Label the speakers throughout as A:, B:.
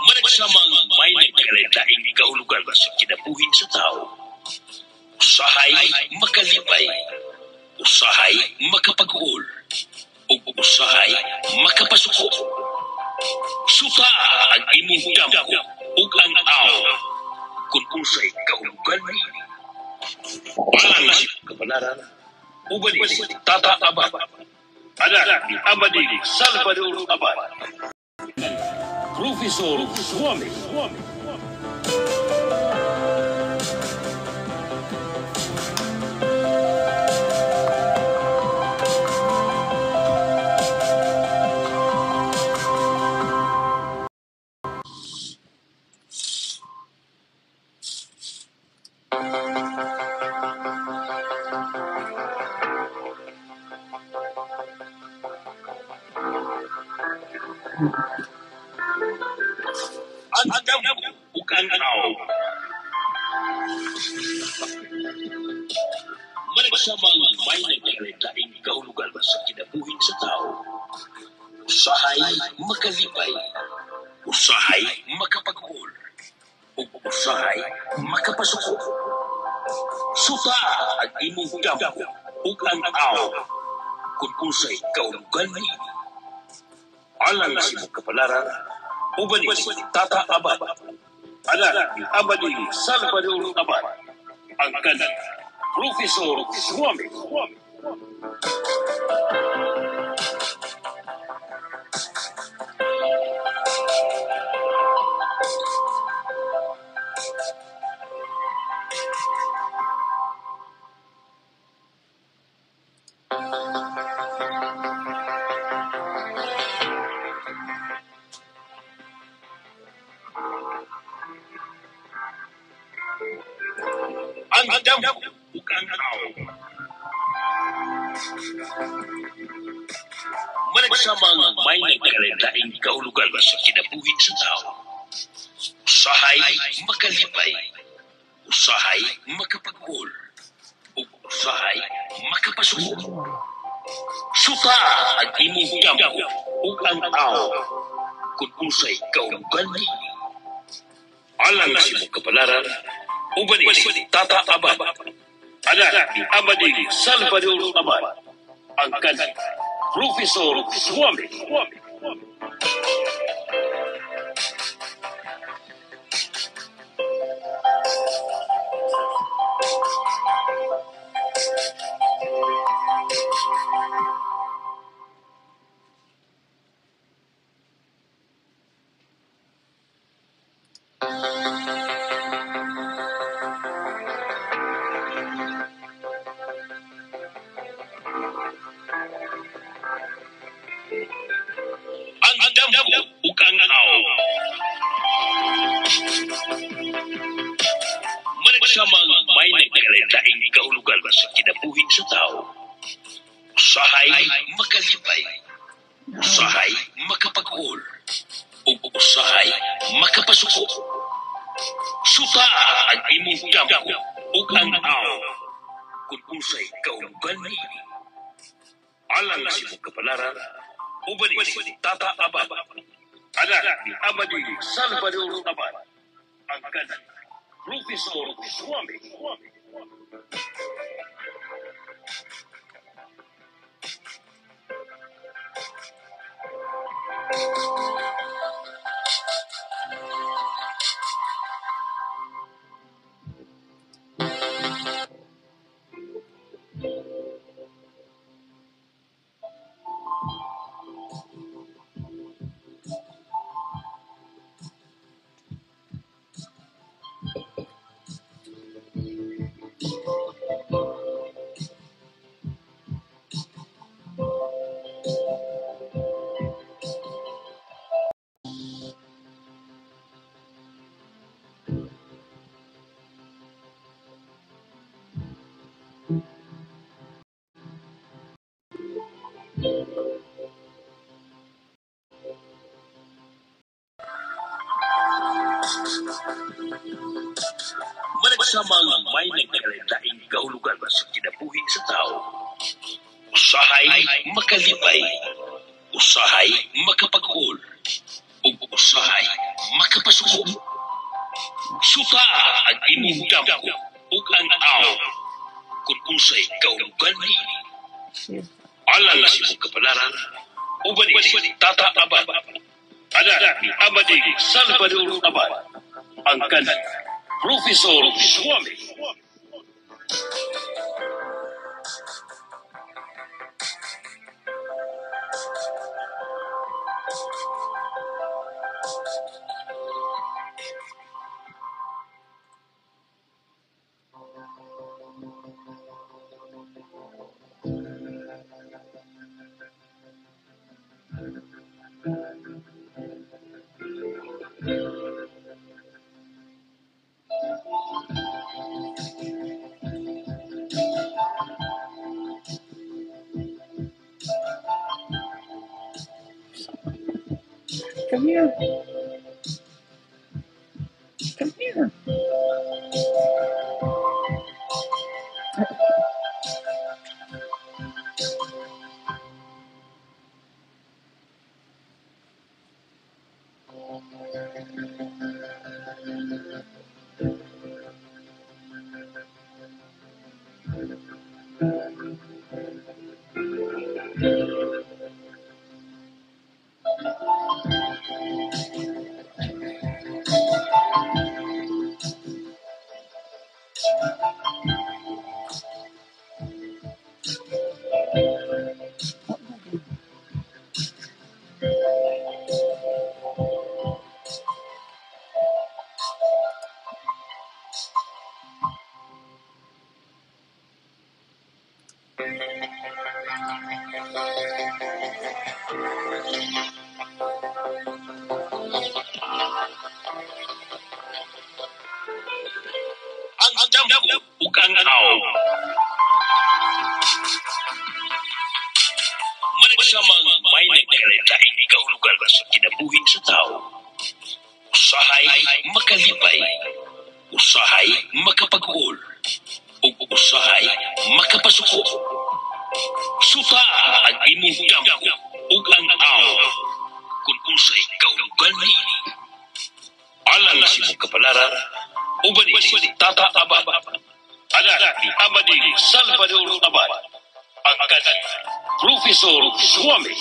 A: Managsamang may nagkalain kahulugan sa kinabuhi sa tao. Usahay makalipay, usahay makapag-uol, ug usahay makapasuko. Suta ang imong damgo ug ang aw kung unsay kahulugan niini. Alang sa kapalaran, uban ni Tata Abad, anak ni Amadi Salvador Abad, Profesor Suami. Ang damgo ug ang aw. Managsamang may nagkalain kahulugan sa kinabuhi sa tao. Usahay makalipay, usahay makapag-uol, ug usahay makapasuko. Suta ang imong damgo ug ang aw kung unsay kahulugan niini. Alang sa imong kapalaran, uban ni Tata Abad, anak ni Amadi Salvador Abad, ang kanang Profesor Suami. Ang damgo ug ang aw. Managsamang may nagkalain kahulugan sa kinabuhi sa tao. Usahay makalipay, usahay makapag-uol, ug usahay makapasuko. Suta ang imong damgo ug ang aw kung unsay kahulugan niini. Alang sa imong kapalaran, uban ni Tata Abad, anak ni Amadi Salvador Abad, ang kanang Profesor Suami. Ang damgo ug ang aw. Managsamang may nagkalain kahulugan sa kinabuhi sa tao. Usahay makalipay, usahay makapag-uol, ug usahay makapasuko. Suta ang imong damgo ug ang aw kung unsay kahulugan niini. Alang sa imong kapalaran, uban ni Tata Abad, anak ni Amadi Salvador Abad, ang kanang Profesor Suami. Managsamang may nagkalain kahulugan sa kinabuhi sa tao. Usahay makalipay, usahay makapag-uol, Uban ni Tata Abad. Anak ni Amading Salvador Abad. Angkan Profesor Suami.
B: Come here. Come here.
A: Ang damgo ug ang aw. Managsamang may nagkalain kahulugan sa kinabuhi sa tao. Usahay makalipay, usahay makapag-uol, ug usahay makapasuko. Suta ang imong damgo ug ang aw kung unsay kahulugan niini. Alang sa imong kapalaran, uban ni Tata Abad. Anak ni Amading Salvador Abad. Angkan Profesor Suami.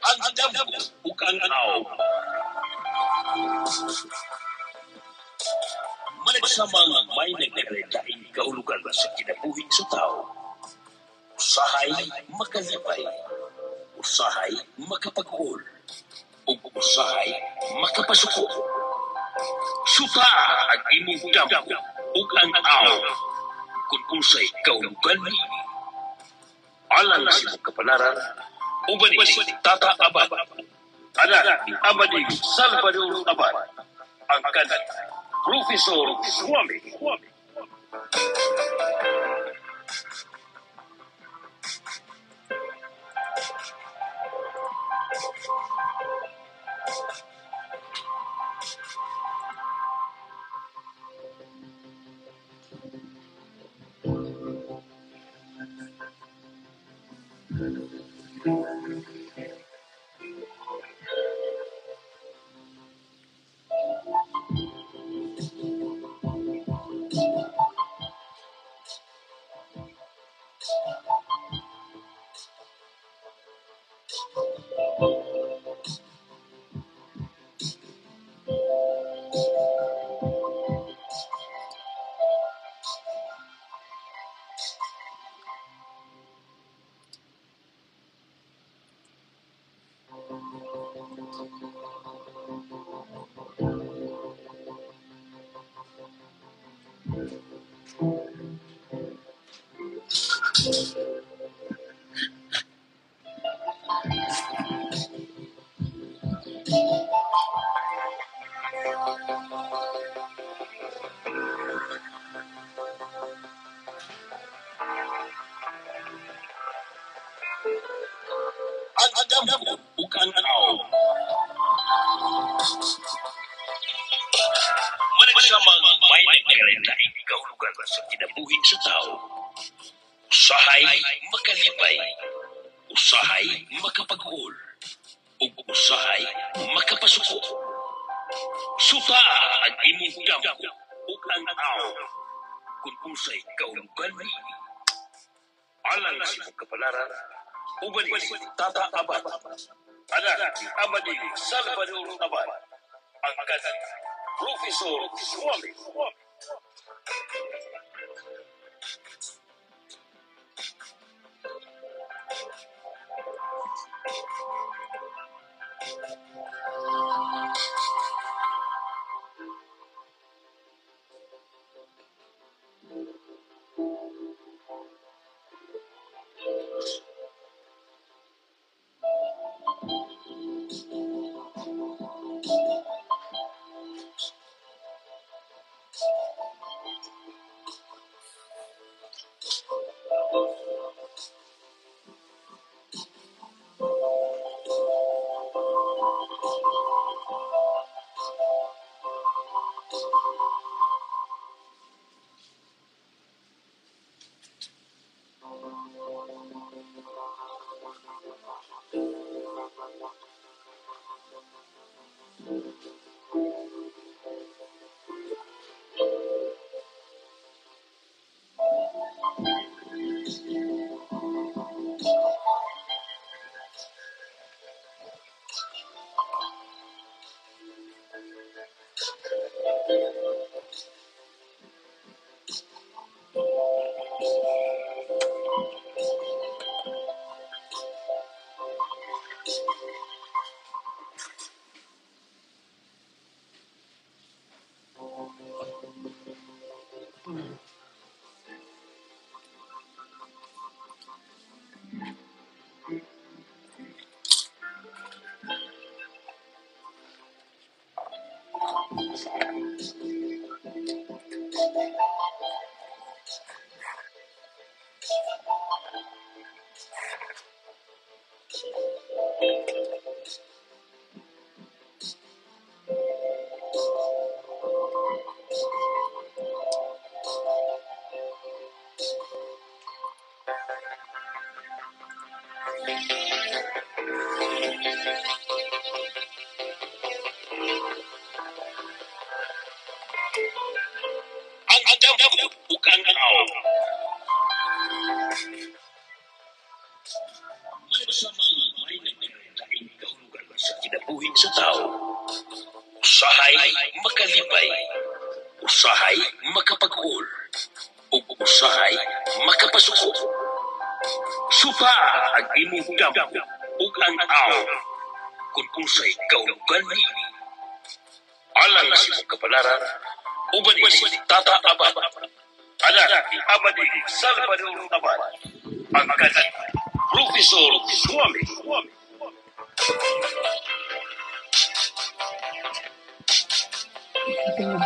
A: Ang damgo ug ang aw. Managsamang may nagkalain kahulugan sa kinabuhi sa tao. Usahay makalipay, usahay makapag-uol, ug usahay makapasuko. Suta ang imong damgo ug ang aw kung unsay kahulugan niini. Alang sa imong kapalaran, uban ni Tata Abad. Anak ni Amading Salvador Abad. Angkan Profesor Suami. Ang damgo ug ang aw. Managsamang may nagkalain kahulugan sa kinabuhi sa tao. Usahay makalipay, usahay makapag-uol, ug usahay makapasuko. Suta ang imong damgo ug ang aw kung unsay kahulugan niini. Alang sa imong kapalaran, uban ni Tata Abad, anak ni Amading Salvador Abad, ang kanang Professor Suami. Ang damgo ug ang aw. Managsamang may nagkalain kahulugan sa kinabuhi sa tao. Usahay makalipay, usahay makapag-uol, ug usahay makapasuko. Suta ang imong damgo ug ang aw kung unsay kahulugan niini. Alang sa imong kapalaran, uban ni Tata Abad, anak ni Amading Salvador Abad, ang kanang Professor Suami.
B: Tingnan.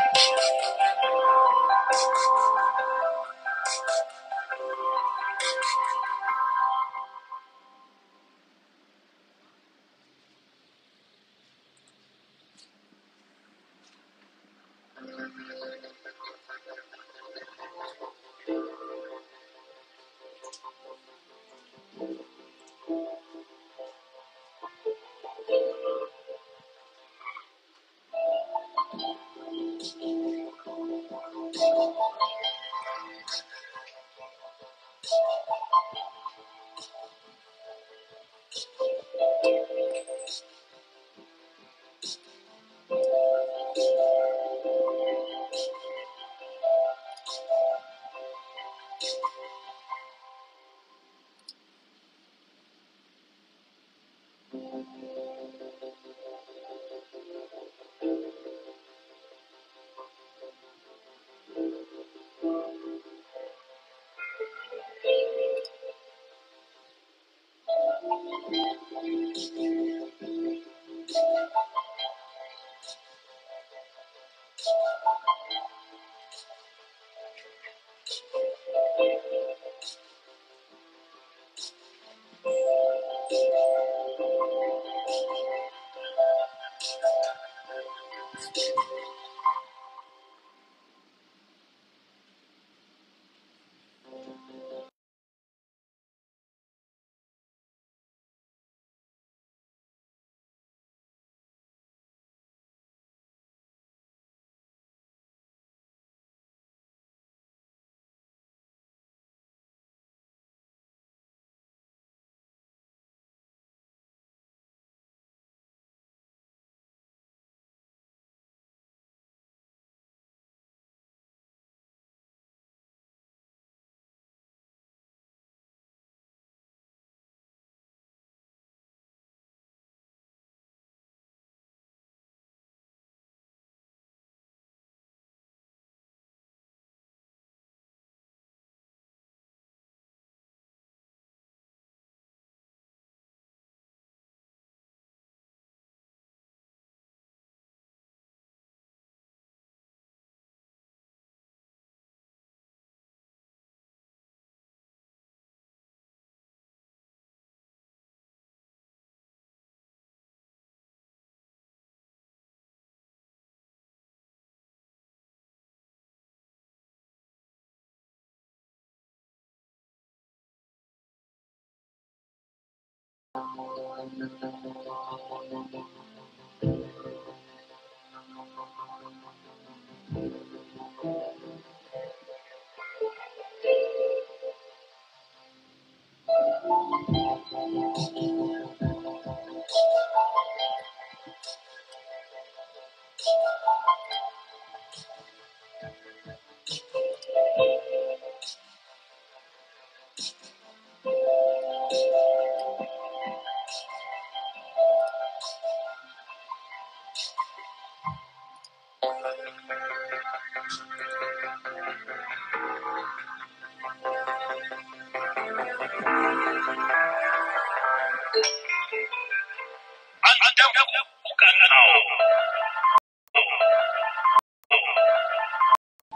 A: Ang damo ug ang tao.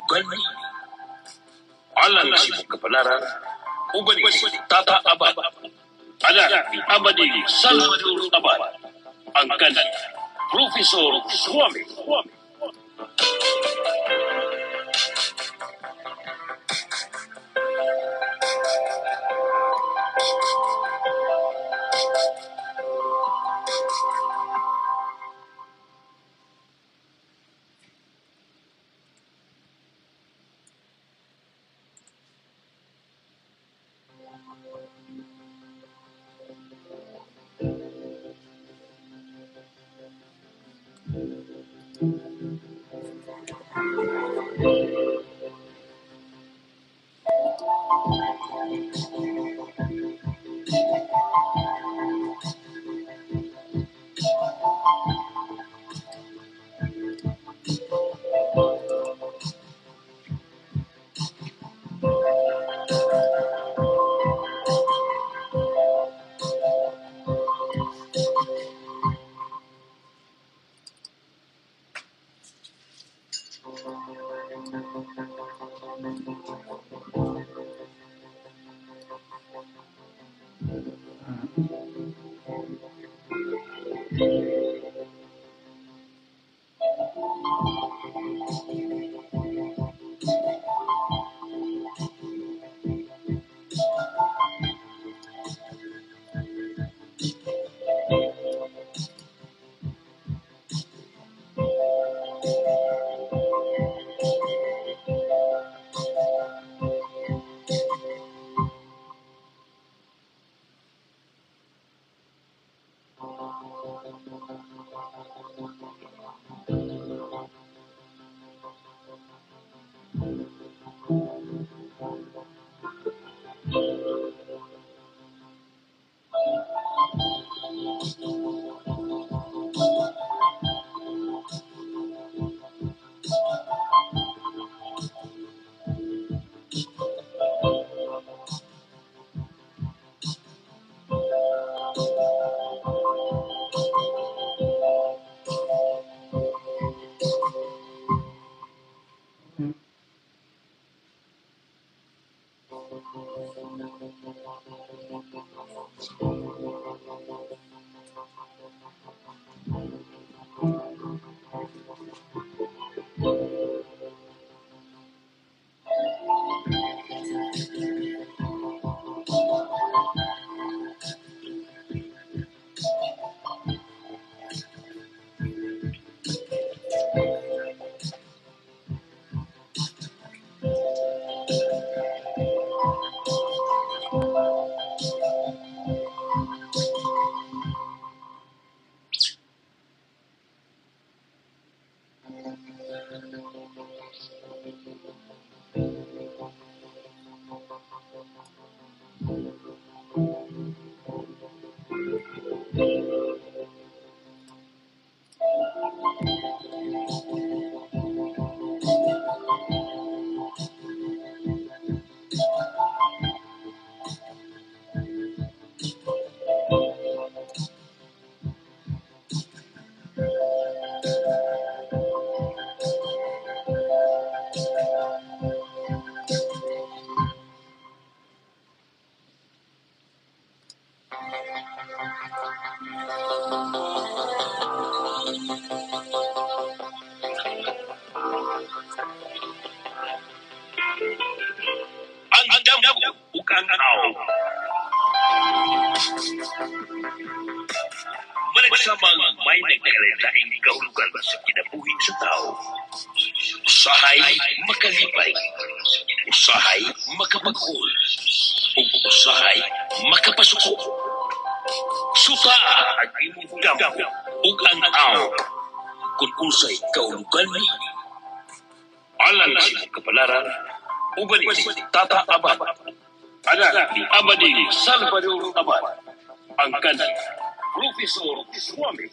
A: Gani. Alang sa imong kapalaran, uban ni Tata Abad. Anak ni Amadi Salvador Abad. Angkan Profesor Suami. Usahay makalipay, usahay makapag-ul, ug usahay makapasuko. Sutaa ang imong damgo ug an-aw kung unsay kahulugan niini. Alang sa imong kapalaran, uban ni Tata Abad. Anak ni Abadi Salvador Abad. Ang kanhi Professor Swami.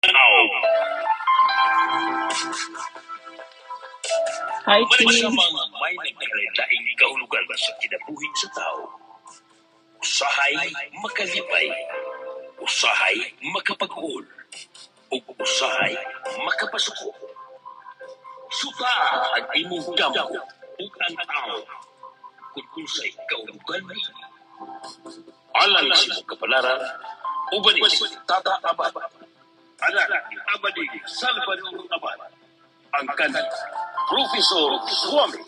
A: An-aw.
B: Hi,
A: Sa
B: Team.
A: mga may nagkalain kahulugan sa kinabuhi sa tao, usahay makalipay, usahay makapag-ul, ug usahay makapasuko. Sutaa ang imong damgo ug an-aw kung unsay kahulugan niini. Alang sa imong kapalaran, uban ni Tata Abad. Anak ni Abadi Salvador Abad. Ang kanhi Professor Swami.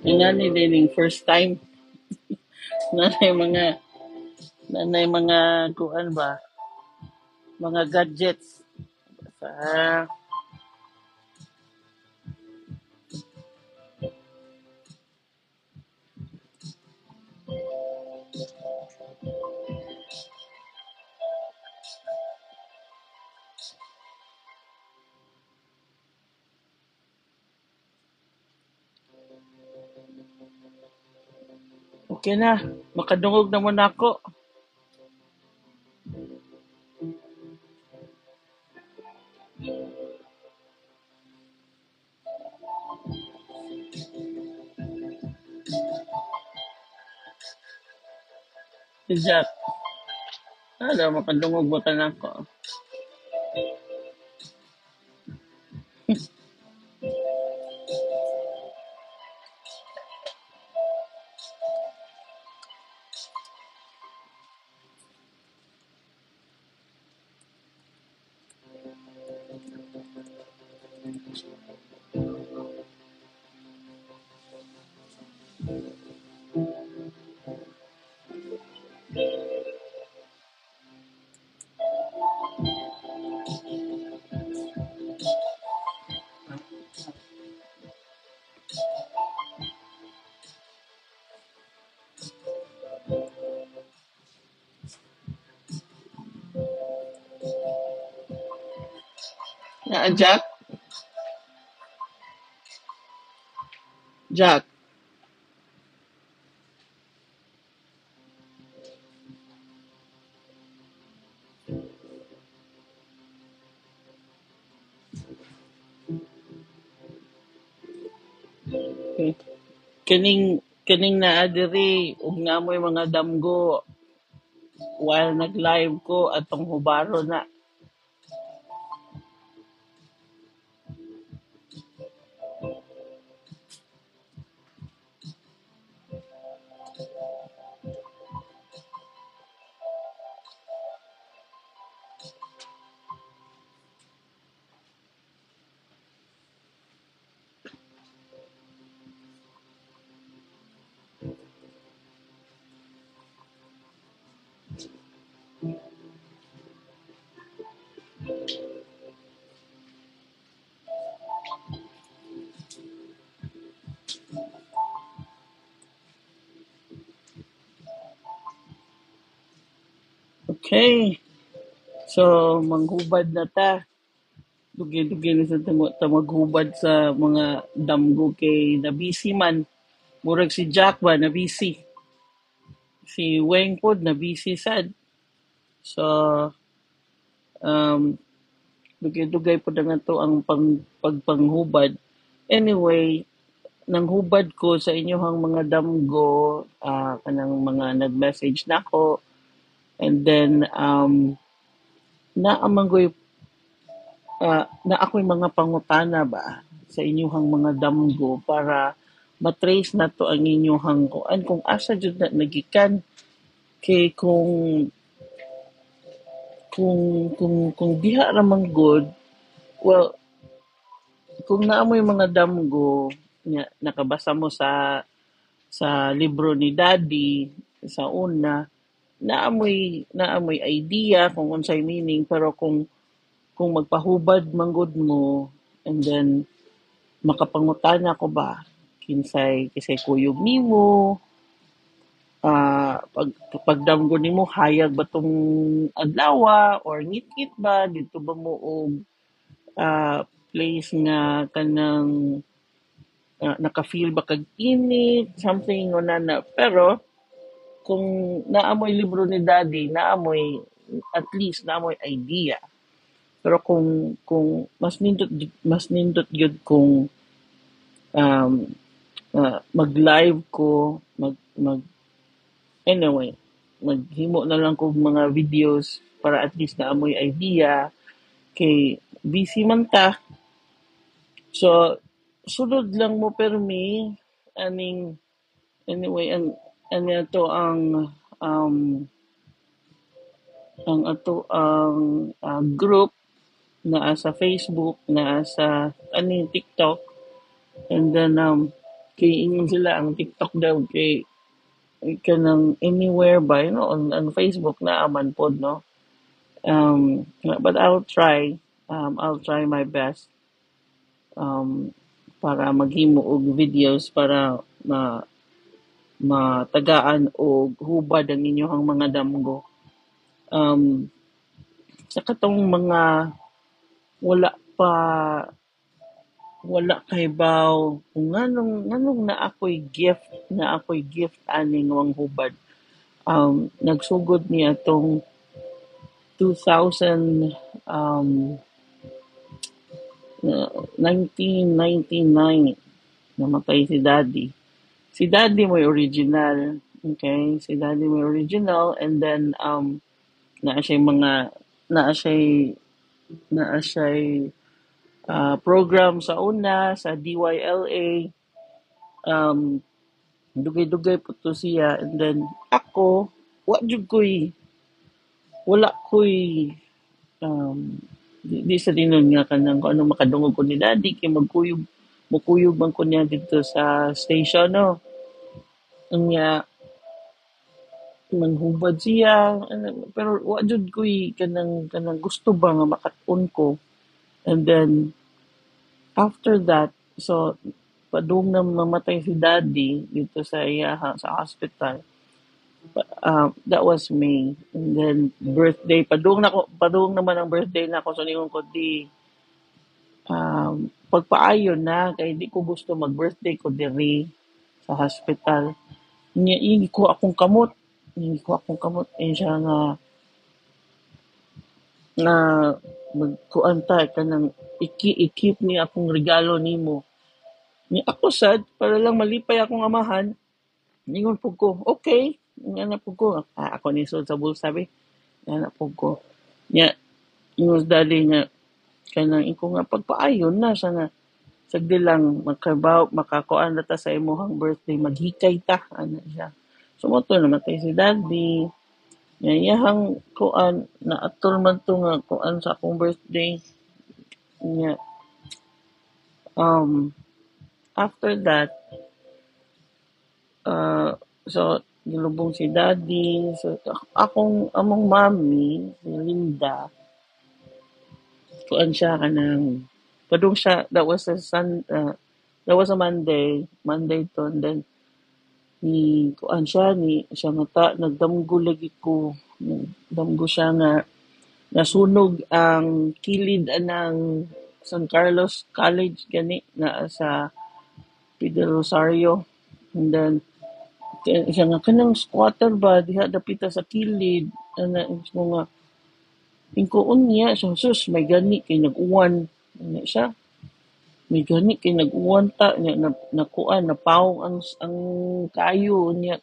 B: Ingani din yung first time. Nanay mga kuan ba? Mga gadgets. Sa Okay na, makadungog na mo nako. Si Jack, ano, makadungog ba ka nako? Na, Jack? Jack? Okay. Kaning naa diri ug naamoy mga damgo while nag-live ko atong hubaro na. Okay. So manghubad na ta. Dugay-dugay na sa ta maghubad sa mga damgo kay nabisi man. Murag si Jack ba nabisi. Si Weng pod nabisi sad. So dugay-dugay pod na to ang pagpanghubad. Anyway, nanghubad ko sa inyohang mga damgo, kanang mga nag-message nako. And then na ako'y mga pangutana ba sa inyohang mga damgo para matrace na to ang inyohang kuan kung asa jud na nagikan kay kung diha ra man good, well, kung naamoy mga damgo nya nakabasa mo sa libro ni Daddy sa una, naamoy idea kung unsay meaning, pero kung magpahubad manggod mo and then makapangutana ko ba kinsay kuyog nimo, pagdamgo nimo hayag ba tong adlaw or ngitngit ba dito ba mo og place nga kanang naka-feel ba kag init, something o nana. Pero kung naamoy libro ni Daddy, naamoy at least naamoy idea. Pero kung mas nindot gyud kung mag-live ko, anyway, maghimo na lang kog mga videos para at least naamoy idea kay busy man ta. So sulod lang mo permi aning anyway ang ato ang ato ang group naa sa Facebook, naa sa aning TikTok, and then kay ingon sila ang TikTok daw kay kanang anywhere ba, you know, on Facebook naa man pod, no. But I'll try my best para maghimo og videos para matagaan og hubad ang inyohang mga damgo. Sa katong mga wala pa Wala kahibaw kung nganong naa ko'y gift ani nga manghubad. Nagsugod ni atong 2000 1999 namatay si Daddy. Si Daddy mo'y original. Okay? Si Daddy mo'y original, and then naa siya'y program sa una sa DYLA. Dugay-dugay po to siya, and then ako wa jud ko'y wala ko'y di sa tinuod nga kanang kung ano makadungog ko ni Daddy kay magkuyog mukuyog man ko niya dito sa station, no. Unya manghubad siya ano, pero wa jud ko'y kanang gusto ba nga makat-on ko. And then after that, so padung na mamatay si Daddy dito sa iyaha sa hospital. That was May. And then birthday padung naman ang birthday nako, so ningon ko di pagpaayon na kay di ko gusto mag-birthday ko diri sa hospital. Nya ko akong kamot, ko akong kamot eh siya nga nga magkuan ta kanang i-keep ni akong regalo nimo. Nya ako sad para lang malipay akong amahan, ningon pud ko, okay. Nga na pud ko, ako ni sulod sa bulsa be. Nga na pud ko. Nya ingon Daddy nga kanang iko nga pagpaayon na siya nga sagdi lang makabaw makakuan ra ta sa imong birthday, maghikay ta ana siya. So mo to namatay si Daddy. Nya iyahang kuan naatol man to nga kuan sa akong birthday. Nya after that, so gilubong si Daddy. So akong among mami si Linda, kuan siya kanang padung siya, that was a Monday, Monday to, and then ni kuan siya ni siya nga ta nagdamgo lagi ko, nagdamgo siya nga nasunog ang kilid anang San Carlos College gani naa sa Fidel Rosario. And then siya nga kanang squatter ba diha dapita sa kilid ana nga ingko unya siya, sus may gani kay nag-uwan ana siya, may gani kay nag-uwan ta nya nakuan napawong ang kayo nya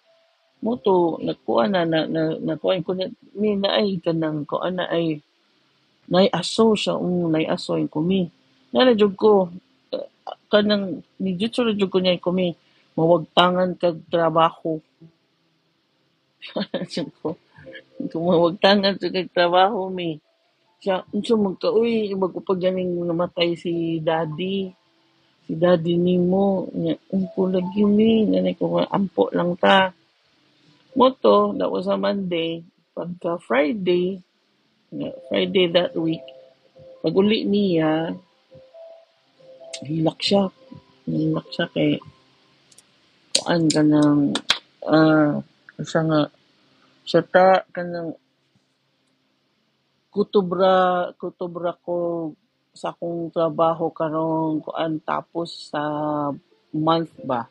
B: mo to nakuan na na, na nakuan ko na mi naay kanang kuan na ay nay aso siya, nay aso ko mi na jud ko kanang ni jud jud ko niya ko mi mawagtangan kag trabaho. Ko mawagtangan kag trabaho mi siya unsa man ka uy bago pa ganing namatay si Daddy, si Daddy nimo nya ko lagi mi nanay ko ampo lang ta mo to. That was a Monday. Pagka Friday, Friday that week, pag uli niya hilak siya kay kuan kanang siya nga siya ta kanang kutubra ko sa akong trabaho karon kuan tapos sa month ba.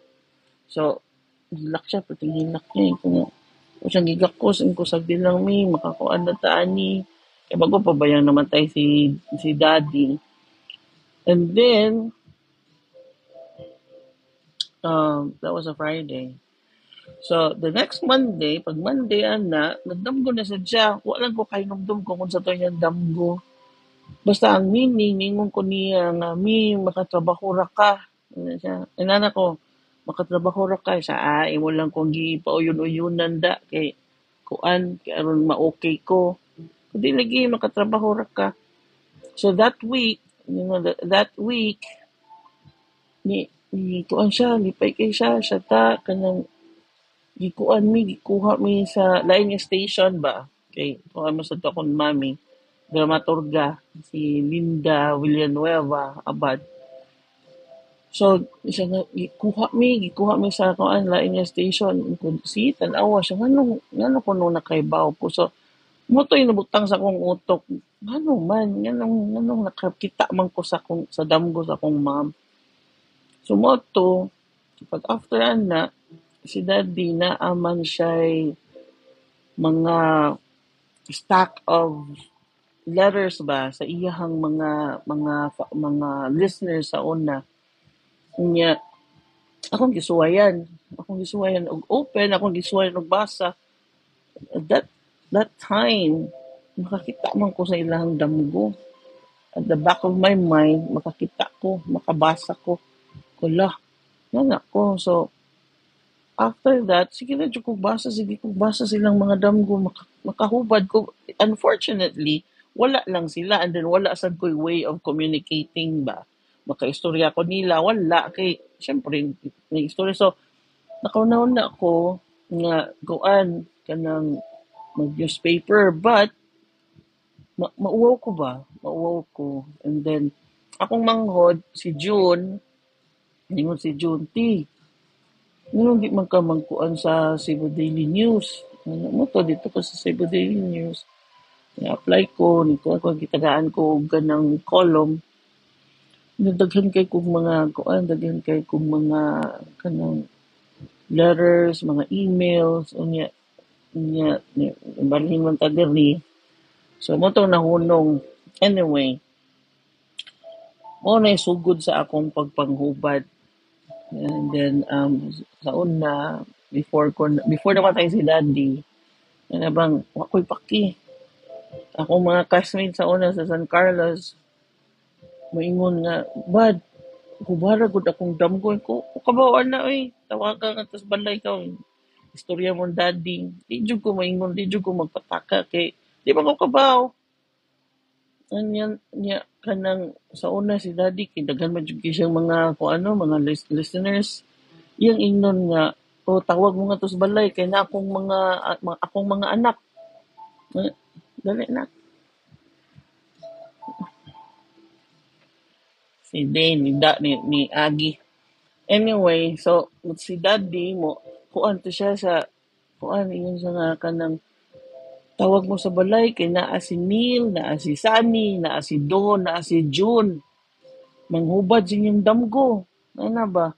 B: So hilak siya, pati hilak niya kung siyang gigakos ko sagdi lang mi makakuan na ta ani kay bago pa ba yang namatay si Daddy. And then that was a Friday. So the next Monday, pag Monday ana, nagdamgo na sad siya. Wala ko kahinumdum kung unsa to iyang damgo. Basta ang meaning ningon ko niya nga mi makatrabaho ra ka. Ano siya? Inana ko makatrabaho ra ka siya. Imo lang kong gipauyon-uyunan da kay kuan kay aron ma-okay ko. Kundi lagi makatrabaho ra ka. So that week, you know, that week ni kuan siya, lipay kay siya, siya ta kanang gikuan mi, gikuha mi sa lain nga station ba. Kay kuan mo sa to akong mami, dramaturga si Linda Villanueva Abad. So siya nga gikuha mi sa kuan lain nga station. Si tan-awa siya ngano kuno nakaibaw ko. So mo to'y nabutang sa akong utok. Ngano man, nganong nakakita man ko sa akong sa damgo sa akong mom. So mo to, pag after ana, si Daddy naa man siya'y mga stack of letters ba sa iyahang mga listeners sa una. Unya, akong gisuwayan og open, akong gisuwayan og basa. At that time, makakita man ko sa ilahang damgo. At the back of my mind, makakita ko, makabasa ko. Kula, nga ko. So, after that, sige na jud kog basa, sige kog basa silang mga damgo, makahubad ko. Unfortunately, wala lang sila, and then wala sad ko'y way of communicating ba. Makaistorya ko nila, wala. Kay, syempre, may istorya. So, nakauna-una ko nga kuan kanang mag-newspaper, but mauwaw ko ba? Mauwaw ko. And then, akong manghod, si June, ningon si June, "Ti, nganong di man ka magkuan sa Cebu Daily News?" Ano mo to, dito ko sa Cebu Daily News. Ni-apply ko, ni kuan ko, gitagaan ko og kanang column. Daghan kay kog mga kuan, daghan kay kog mga kanang letters, mga emails, unya, balhin man ta diri. So mo to nahunong. Anyway, mo na sugod sa akong pagpanghubad. And then sa una, before namatay si Daddy, ana bang wa ko'y paki. Akong mga classmates sa una sa San Carlos, moingon nga, "Bad, hubara gud akong damgo ko." "Kabaw ana oy, tawagan ka sa balay ka. Istorya mo daddy." Di jud ko maingon, di jud ko magpataka kay di ba ko kabaw. Anya nya kanang sa una si Daddy kay daghan man jud kay siyang mga kung ano, mga listeners. Iyang ingnon nga, "Oh, tawag mo nga to sa balay kay na akong mga anak." Dali na. Si Dane, ni, da, ni, ni Agi. Anyway, so si Daddy mo, kuan to siya sa, kuan, ingon siya nga kanang, "Tawag mo sa balay, kay naa si Neil, naa si Sunny, naa si Don, naa si June. Manghubad sa inyong damgo." Ano ba?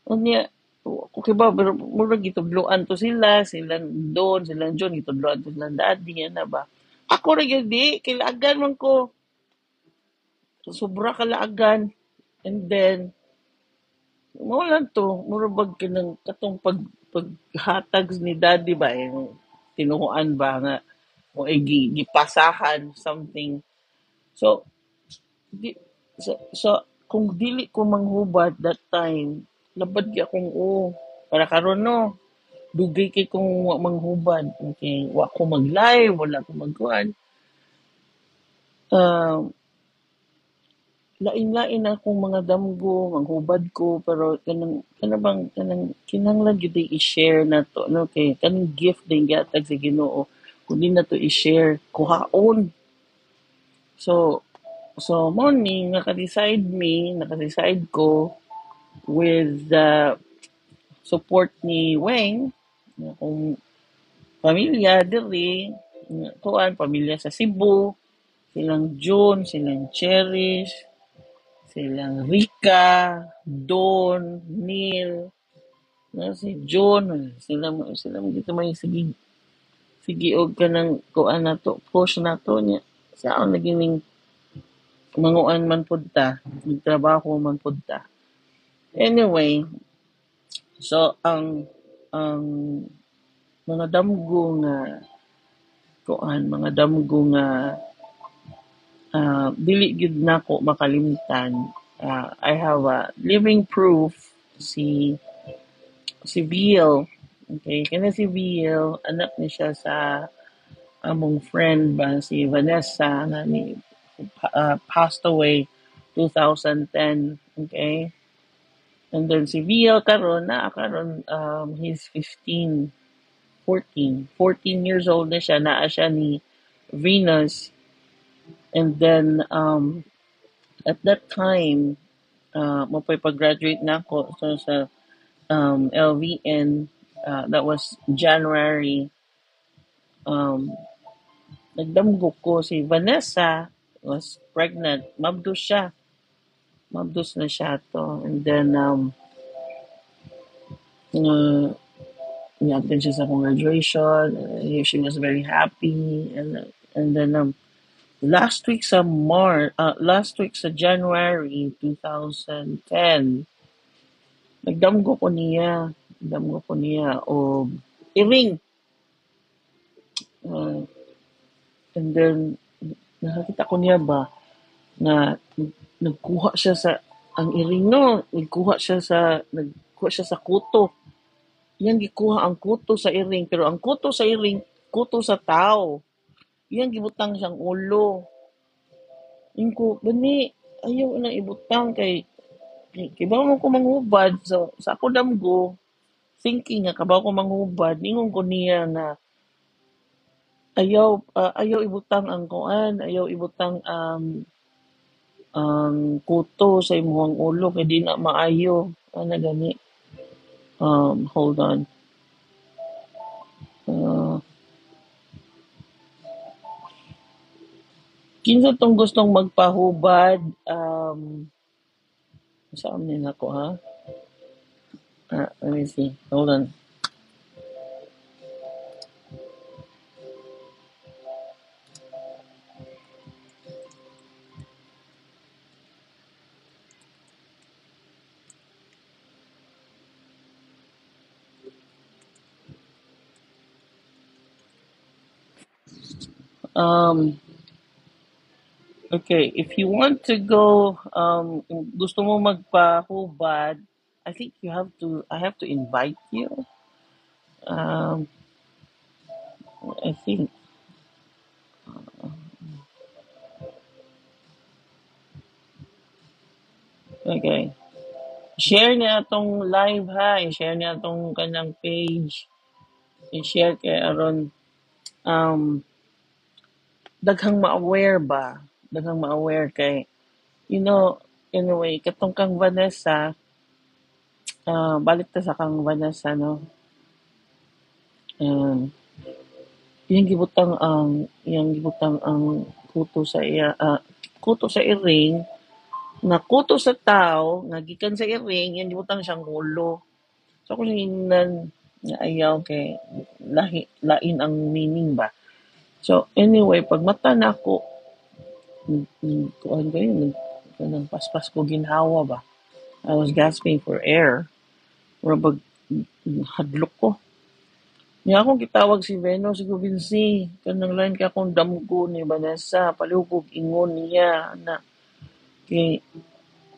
B: Unya, okay ba, pero murag gitudloan to sila, silang Don, silang June, gitudloan to silang daddy, ano ba? Ako ra gyud di, kilaagan man ko. Sobra kalaagan. And then, mo lang to, mura bag kanang katong paghatag ni Daddy ba, yung tinuhuan ba nga, o ay gipasahan something. So, di, so, kung dili ko manghubad that time, labad gyud akong o para karon no, dugay kay kung wa manghubad. Okay, wa ko mag-live, wala ko magkuan. Lain-lain na akong mga damgo, manghubad ko, pero kanang kana bang kanang kinahanglan gyud i-share na to, no, kay kaning gift din gihatag sa Ginoo, kun di na to i-share, kuhaon. So mo ni naka-decide ko with the support ni Weng, akong pamilya diri, kuan pamilya sa Cebu, silang June, silang Cherish, silang Rika, Don, Neil, na si June, sila dito may sige sige og kanang kuan na to, push na to niya. Sa ako nagining manguan man pud ta, nagtrabaho man pud ta. Anyway, so ang mga damgo nga kuan, mga damgo nga dili gyud nako makalimtan. I have a living proof si Bill. Okay, kani si Bill, anak ni siya sa among friend ba, si Vanessa, nga ni passed away 2010. Okay? And then si Bill karon na karon, he's 15, 14 years old na siya, naa siya ni Venus. And then at that time, mapay pag-graduate na ako so, sa LVN, that was January. Nagdamgo ko si Vanessa was pregnant, mabdo siya. Mabdos na siya to. And then, niadto siya sa akong graduation. She was very happy. And then, last week sa last week sa January 2010, nagdamgo ko niya. Nagdamgo ko niya og iring. And then, nakakita ko niya ba na nagkuha siya sa ang iring, no, nagkuha siya sa kuto. Iyang gikuha ang kuto sa iring, pero ang kuto sa iring, kuto sa tao. Iyang gibutang siyang ulo. Ingko, bani, ayaw na ibutang kay kibaw mo ko manghubad. So, sa ako damgo, thinking nga kabaw ko manghubad, ningon ko niya na ayaw ibutang ang kuan, ayaw ibutang ang kuto sa imong ulo kay di na maayo. Ana gani. Hold on. Kinsa tong gustong magpahubad? Saan ni nako ha? Let me see. Hold on. Okay, if you want to go, gusto mo magpahubad, I think I have to invite you. I think. Okay. Share niya atong live ha. I-share niya atong kanyang page. I-share kay aron daghang ma-aware ba? Daghang ma-aware kay, you know, anyway, katong kang Vanessa, balik ta sa kang Vanessa, no? Iyang gibutang ang kuto sa iya, kuto sa iring, na kuto sa tao, nga gikan sa iring, iyang gibutang siyang ulo. So, ako siyang nga ayaw kay lain ang meaning ba? So, anyway, pag mata na ako, kuan kayo, nang paspas ko ginhawa ba? I was gasping for air. Rabag, hadlok ko. Niya akong gitawag si Venus, si Gubinsi. Kanang line ka akong damgo ni Vanessa. Palihog ingon niya. Na, kay,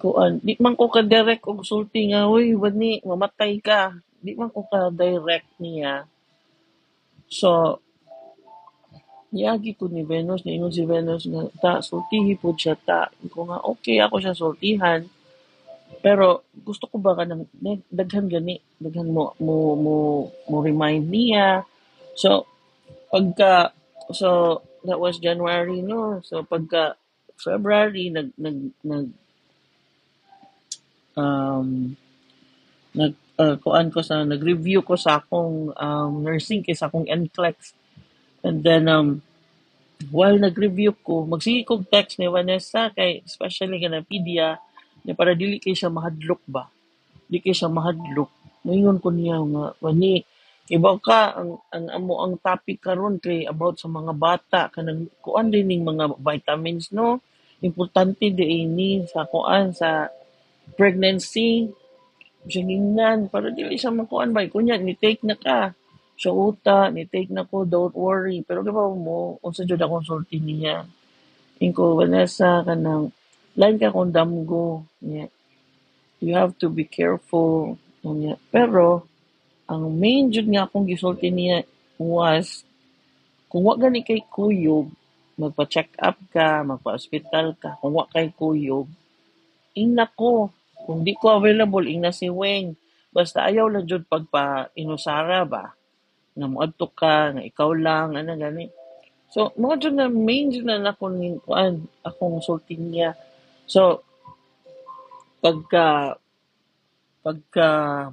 B: kuan, di man ko ka-direct og sulti nga, uy, bani, mamatay ka. Di man ko ka-direct niya. So, niagi ko ni Venus, niingon si Venus nga, ta, sultihi po siya, ta. Ko nga, okay, ako siya sultihan. Pero, gusto ko ba ka ng, daghan gani, daghan mo remind niya. So, so, that was January, no? So, pagka February, nag-review ko sa akong nursing kay sa akong NCLEX. And then, while nag-review ko, magsige kog text ni Vanessa kay especially kanang pedia, na para dili kay siya mahadlok ba. Di kay siya mahadlok. Moingon ko niya nga, Vani, ibaw ka ang amo ang topic karon kay about sa mga bata kanang kuan din ning mga vitamins, no? Importante di ini sa kuan sa pregnancy. Siya ngingnan para dili siya makuan ba. Kunya ni take na ka. So uta, ni take na ko, don't worry. Pero gibaw mo, unsa jud akong sulti niya. Ingko, Vanessa, kanang, line ka kung damgo. Yeah. You have to be careful. Yeah. Pero, ang main jud nga akong gisulti niya was, kung wa gani kay kuyog, magpa-check up ka, magpa-hospital ka, kung wa kay kuyog, ingna ko. Kung di ko available, ingna si Weng. Basta ayaw lang jud pagpa-inusara ba? Nga moadto ka, nga ikaw lang, ano gani. So, mga dyan na, main dyan na ako ni, kuan, akong sulti niya. So, pagka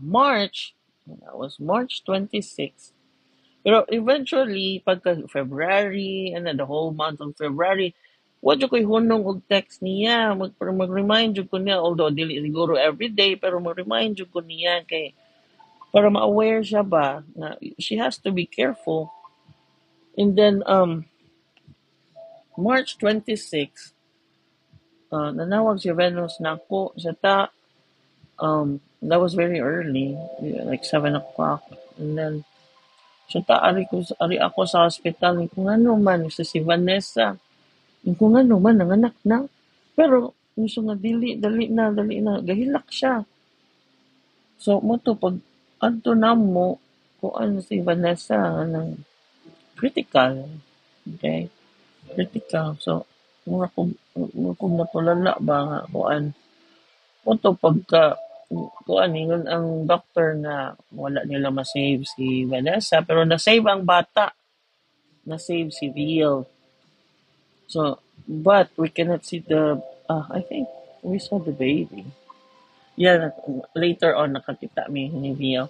B: March, that was March 26. Pero eventually, pagka February, and then the whole month of February, Wa jud ko'y hunong og text niya, mag-remind jud ko niya, although dili siguro everyday, pero mag-remind jud ko niya kay para ma-aware siya ba na she has to be careful. And then March 26, nanawag si Venus nako sa ta. That was very early, like 7 o'clock. And then sa ta ari ako sa hospital, kung ano man si Vanessa. Kung ano man, nanganak na. Pero, gusto nga, dili, dali na, gahilak siya. So, mo to, pag adto na mo, kuan si Vanessa, anang critical. Okay? Critical. So, mura kong natulala ba nga, kuan. Mo to, pagka, kuan, ingon ang doctor na wala nila ma-save si Vanessa, pero na-save ang bata. Na-save si Viel. So, but we cannot see the, I think we saw the baby. Yeah, later on, nakakita mi ni Viel.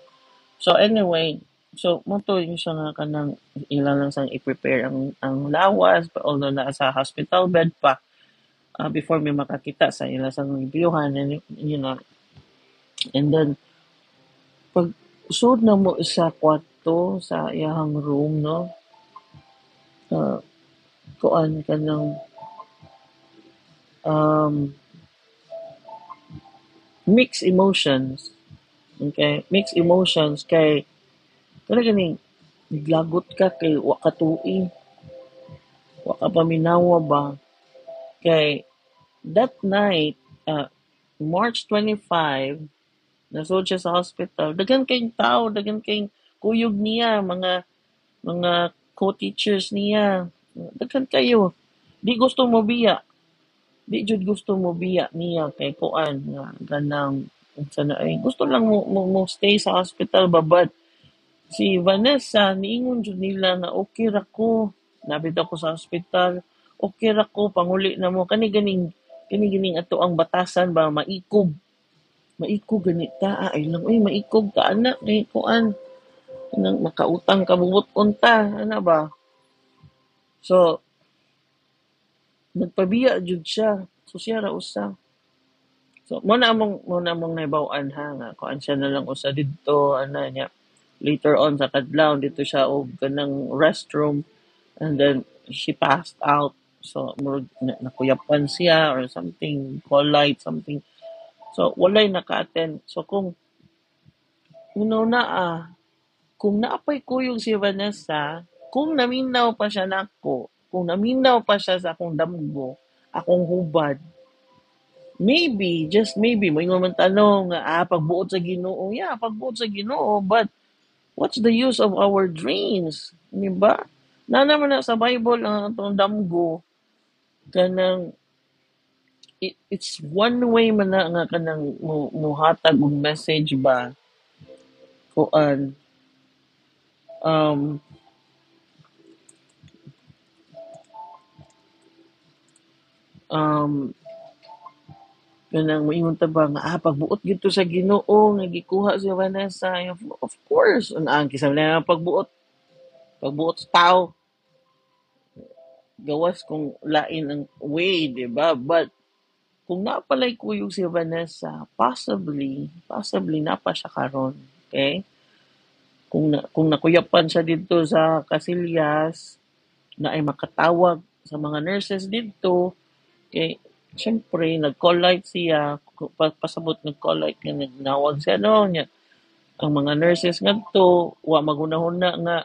B: So, anyway, so, mo to yung siya nga kanang ilang lang sang i-prepare ang lawas, but although nasa hospital bed pa, before mi makakita sa ilang sang reviewhan, and, you know, and then, pag sud na mo sa kwarto, sa iyahang room, no, kuan ka ng mixed emotions. Okay? Mixed emotions kay kana ganing naglagot ka kay wa ka tuig, wa ka paminawa ba kay that night, March 25, nasud siya sa hospital. Daghan kayong tao, daghan kayong kuyog niya, mga co-teachers niya. Daghan kayo. Di gusto mo biya. Di jud gusto mo biya niya kay kuan nga ganang unsa na ay gusto lang mo stay sa hospital babad. Si Vanessa niingon jud nila nga okay ra ko. Nabit ako sa hospital. Okay ra ko panguli na mo kani ganing ato ang batasan ba maikog. Maikog ganita ay lang oy maikog ka anak kay kuan nang makautang ka bubot unta ana ba. So, nagpabiya jud siya. So, siya ra usa. So, mo na among naibaw-an ha, nga kuan siya na lang usa didto, ana niya. Later on sa kadlaw dito siya og kanang restroom and then she passed out. So, murag nakuyapan siya or something, call light, something. So, walay naka-attend. So, kung kung naapay kuyog si Vanessa, kung naminaw pa siya nako, kung naminaw pa siya sa akong damgo, akong hubad, maybe, just maybe, moingon man tanong, pagbuot sa Ginoo, yeah, pagbuot sa Ginoo, but what's the use of our dreams? Di ba? Na naman na sa Bible ang atong damgo, kanang, it's one way man na nga kanang muhatag og message ba, kuan, kanang moingon ta ba nga pagbuot gito sa Ginoo nga gikuha si Vanessa, of course ang kisam na pagbuot sa tao gawas kung lain ang way, di ba? But kung napalay kuyog si Vanessa, possibly napa siya karon, okay? Kung nakuyapan siya dito sa Casillas na ay makatawag sa mga nurses dito, okay, siyempre, nag-call light siya, pasabot nag-call light nga nagnawag siya, no, niya. Ang mga nurses ngadto, wa maghunahuna nga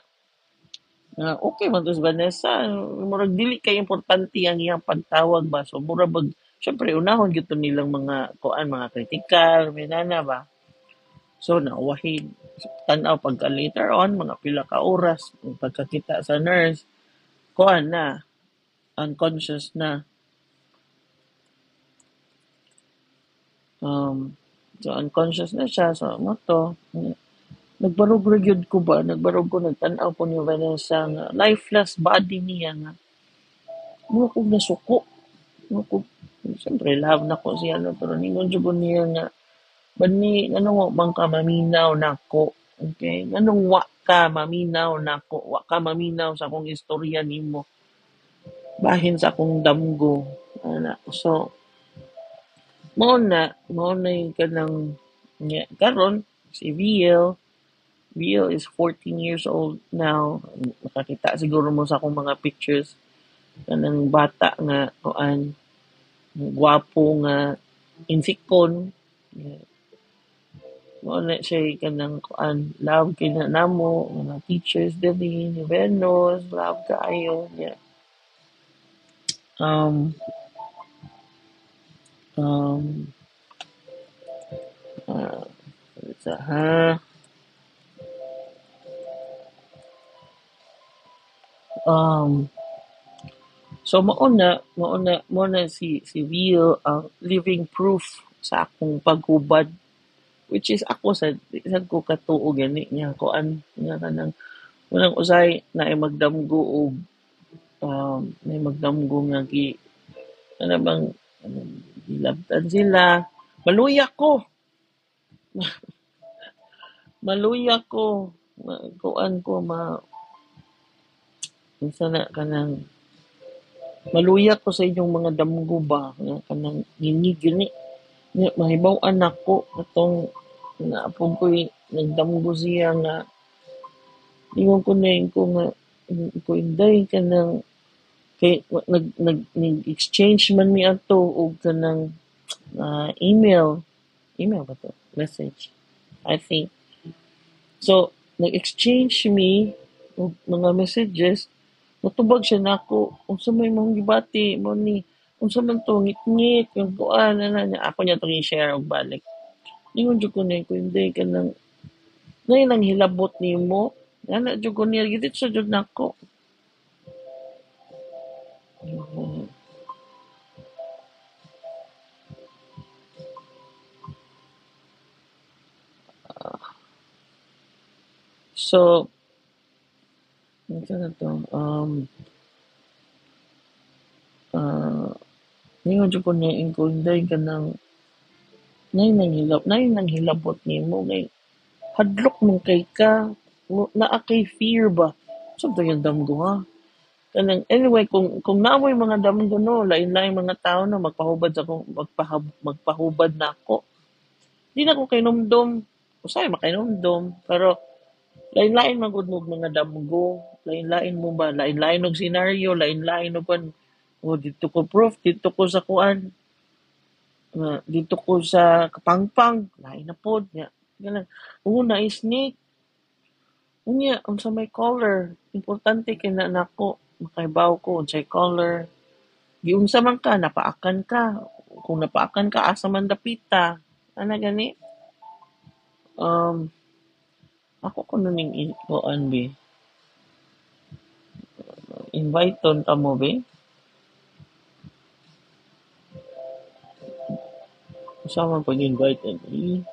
B: okay man to si Vanessa, murag dili kay importante ang iyang pagtawag ba. So murag bag, siyempre unahon gyud to nilang mga kuan, mga critical, minana ba. So nauwahin tan-aw pagka later on mga pila ka oras pagkakita sa nurse, kuan na, unconscious na. So unconscious na siya, so mo to nagbarog ra gyud ko ba, nagbarog ko, nagtan-aw ko ni Vanessa nga lifeless body niya nga mura kog nasuko, mura kog, siyempre love na ko siya no, pero ningon jud ko niya nga bani nganong wa man ka maminaw nako, okay, nganong wa ka maminaw nako, wa ka maminaw sa akong istorya nimo. Bahin sa akong damgo. Ana. So, mao na yung kanang karon si VL. VL is 14 years old now. Nakakita siguro mo sa akong mga pictures. Kanang bata nga kuan, gwapo nga insikon. Mao na siya kanang kuan, love kay na namo mga teachers diri ni Venus, love kaayo niya. So mao na si Will ang living proof sa akong paghubad, which is ako sa ko katuo gani niya kuan nga kanang unang usay naay magdamgo og naay magdamgo nga gi ana bang gilabtan sila, maluya ko. Maluya ko, kuan ko ma unsa na kanang maluya ko sa inyong mga damgo ba nga kanang nginig gani nya mahibaw-an nako katong naapog ko'y nagdamgo siya nga ingon ko na ko nga ko inday kanang kay nag exchange man mi ato og kanang email ba to, message I think. So nag-exchange mi og mga messages. Natubag siya nako, unsa may mong gibati mo ni, unsa man to ngitngit yung kuan ana niya, ako niya tong i-share og balik. Ingon jud ko na ko inday kanang nay nang hilabot nimo, ana jud ko niya giditso jud nako. So ito na to. Ningon jud ko niya ingkon day kanang nay nang hilabot nimo ngay hadlok man kay ka, naa kay fear ba. So to yung damgo ha. Kanang anyway kung naamoy mga damgo no, lain-lain mga tao no magpahubad sa akong magpahubad na ako. Di na ko kainomdom. Usay makainomdom pero lain-lain man gud mo mga damgo, lain-lain mo ba, lain-lain og senaryo, lain-lain og kuan. O dito ko proof, dito ko sa kuan, dito ko sa Kapangpang, lain na pod nya. Ganang una snake. Unya unsa may color, importante kay na nako makaibaw ko unsay color. Giunsa man ka, napaakan ka. Kung napaakan ka, asa man dapita. Ana gani? Ako kuno ning kuan be. Invite on ta mo be. Usa man pag-invite ani.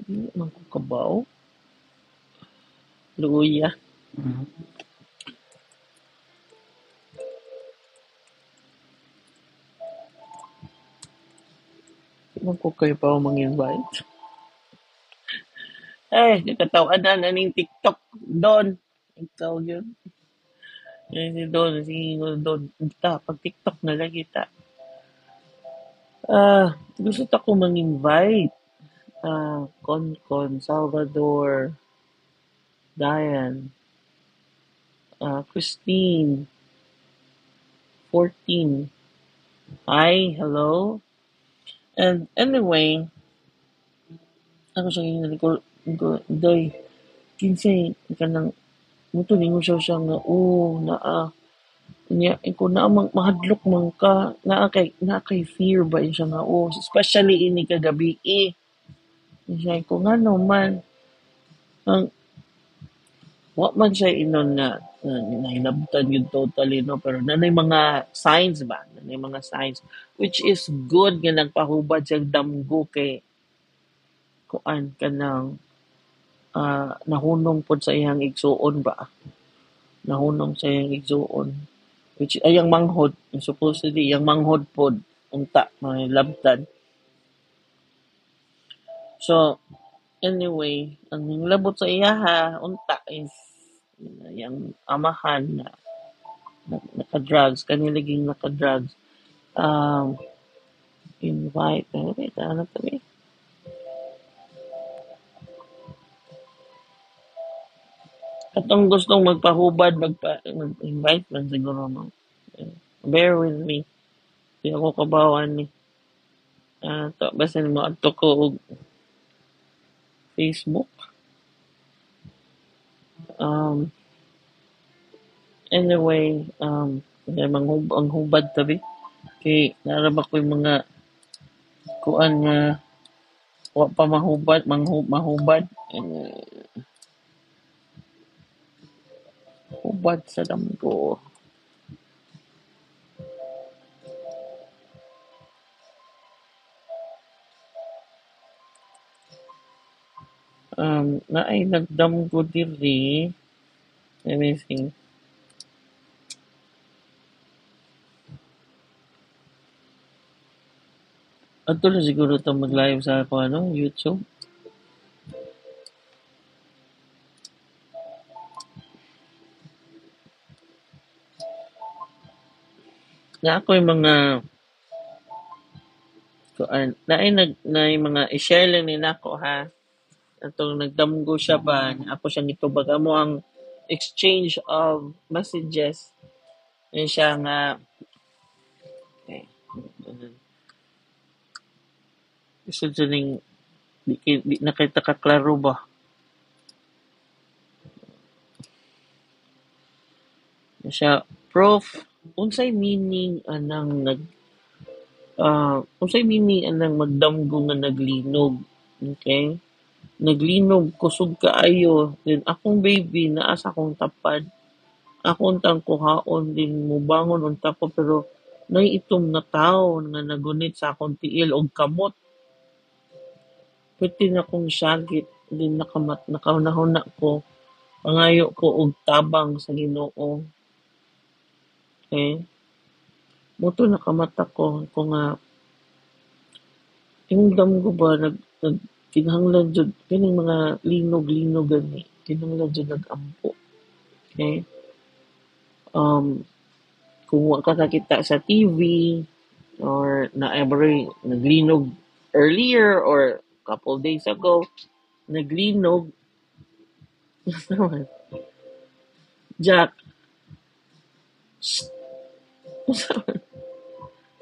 B: Dili man ko kabaw. Luya. Man ko kayo pa mang-invite. Ay, nakatawanan na ning TikTok. Don. Ikaw yun. Yan si Don. Sige, Don. Ta, pag TikTok na lang kita. Gusto ta ko mang-invite. Con, Salvador, Diane, Christine, 14. Hi, hello. And anyway, ako sa inyo, ko, day, kinsay, kanang, muto, ningo siya nga, oh, naa, niya, ikaw naa, mahadlok man ka, naa kay fear ba, siya nga, oh, especially ini kagabi, eh. Siya, ko nga no man, ang, wa man siya inon nga, nahilabtan yun totally, no? Pero nanay mga signs ba? Nanay mga signs. Which is good nga nagpahubad siyang damgo kay kuan kanang nahunong pod sa iyang igsuon ba? Nahunong sa iyang igsuon. Which ay ang manghod. Supposedly, iyang manghod pod. Unta, mahilabtan. So anyway, ang labot sa iyaha unta is yang amahan na naka-drugs, kaniliging naka-drugs. Invite, wait, ano to eh? Atong gustong magpahubad, mag-invite man siguro mo. Bear with me. Di ako kabawan ni. To, basta mo adto ko og Facebook. Anyway, ang hubad tabi. Kay naraba ko yung mga kuan nga wa pa mahubad, mahubad. Hubad sa damgo. Naay nagdamgo diri. Let me see. Adto na siguro ito mag-live sa ako, ano, YouTube. Na ako yung mga kuan, naay nag naay mga i-share lang ni nako ha. Atong nagdamgo siya ba, ako siyang gitubag amo ang exchange of messages. Yun siya nga okay. Isod sa ning di na kay kaklaro ba. Siya, Prof, unsay meaning anang nag unsay meaning anang magdamgo nga naglinog? Okay? Naglinog kusog kaayo, then akong baby naa sa akong tapad. Akong tangkuhaon din mubangon unta ko pero nay itom nga tawo nga nagunit sa akong tiil og kamot. Pwede na kong syagit din nakaunahuna ko, pangayo ko og tabang sa Ginoo. Okay? Muto nakamata ko nga imong damgo ba nag kinahanglan jud kining mga linog-linog gani, kinahanglan jud nag-ampo. Okay? Kung wa ka kakita sa TV or naay naglinog earlier or couple days ago, naglinog. Jack. Shh.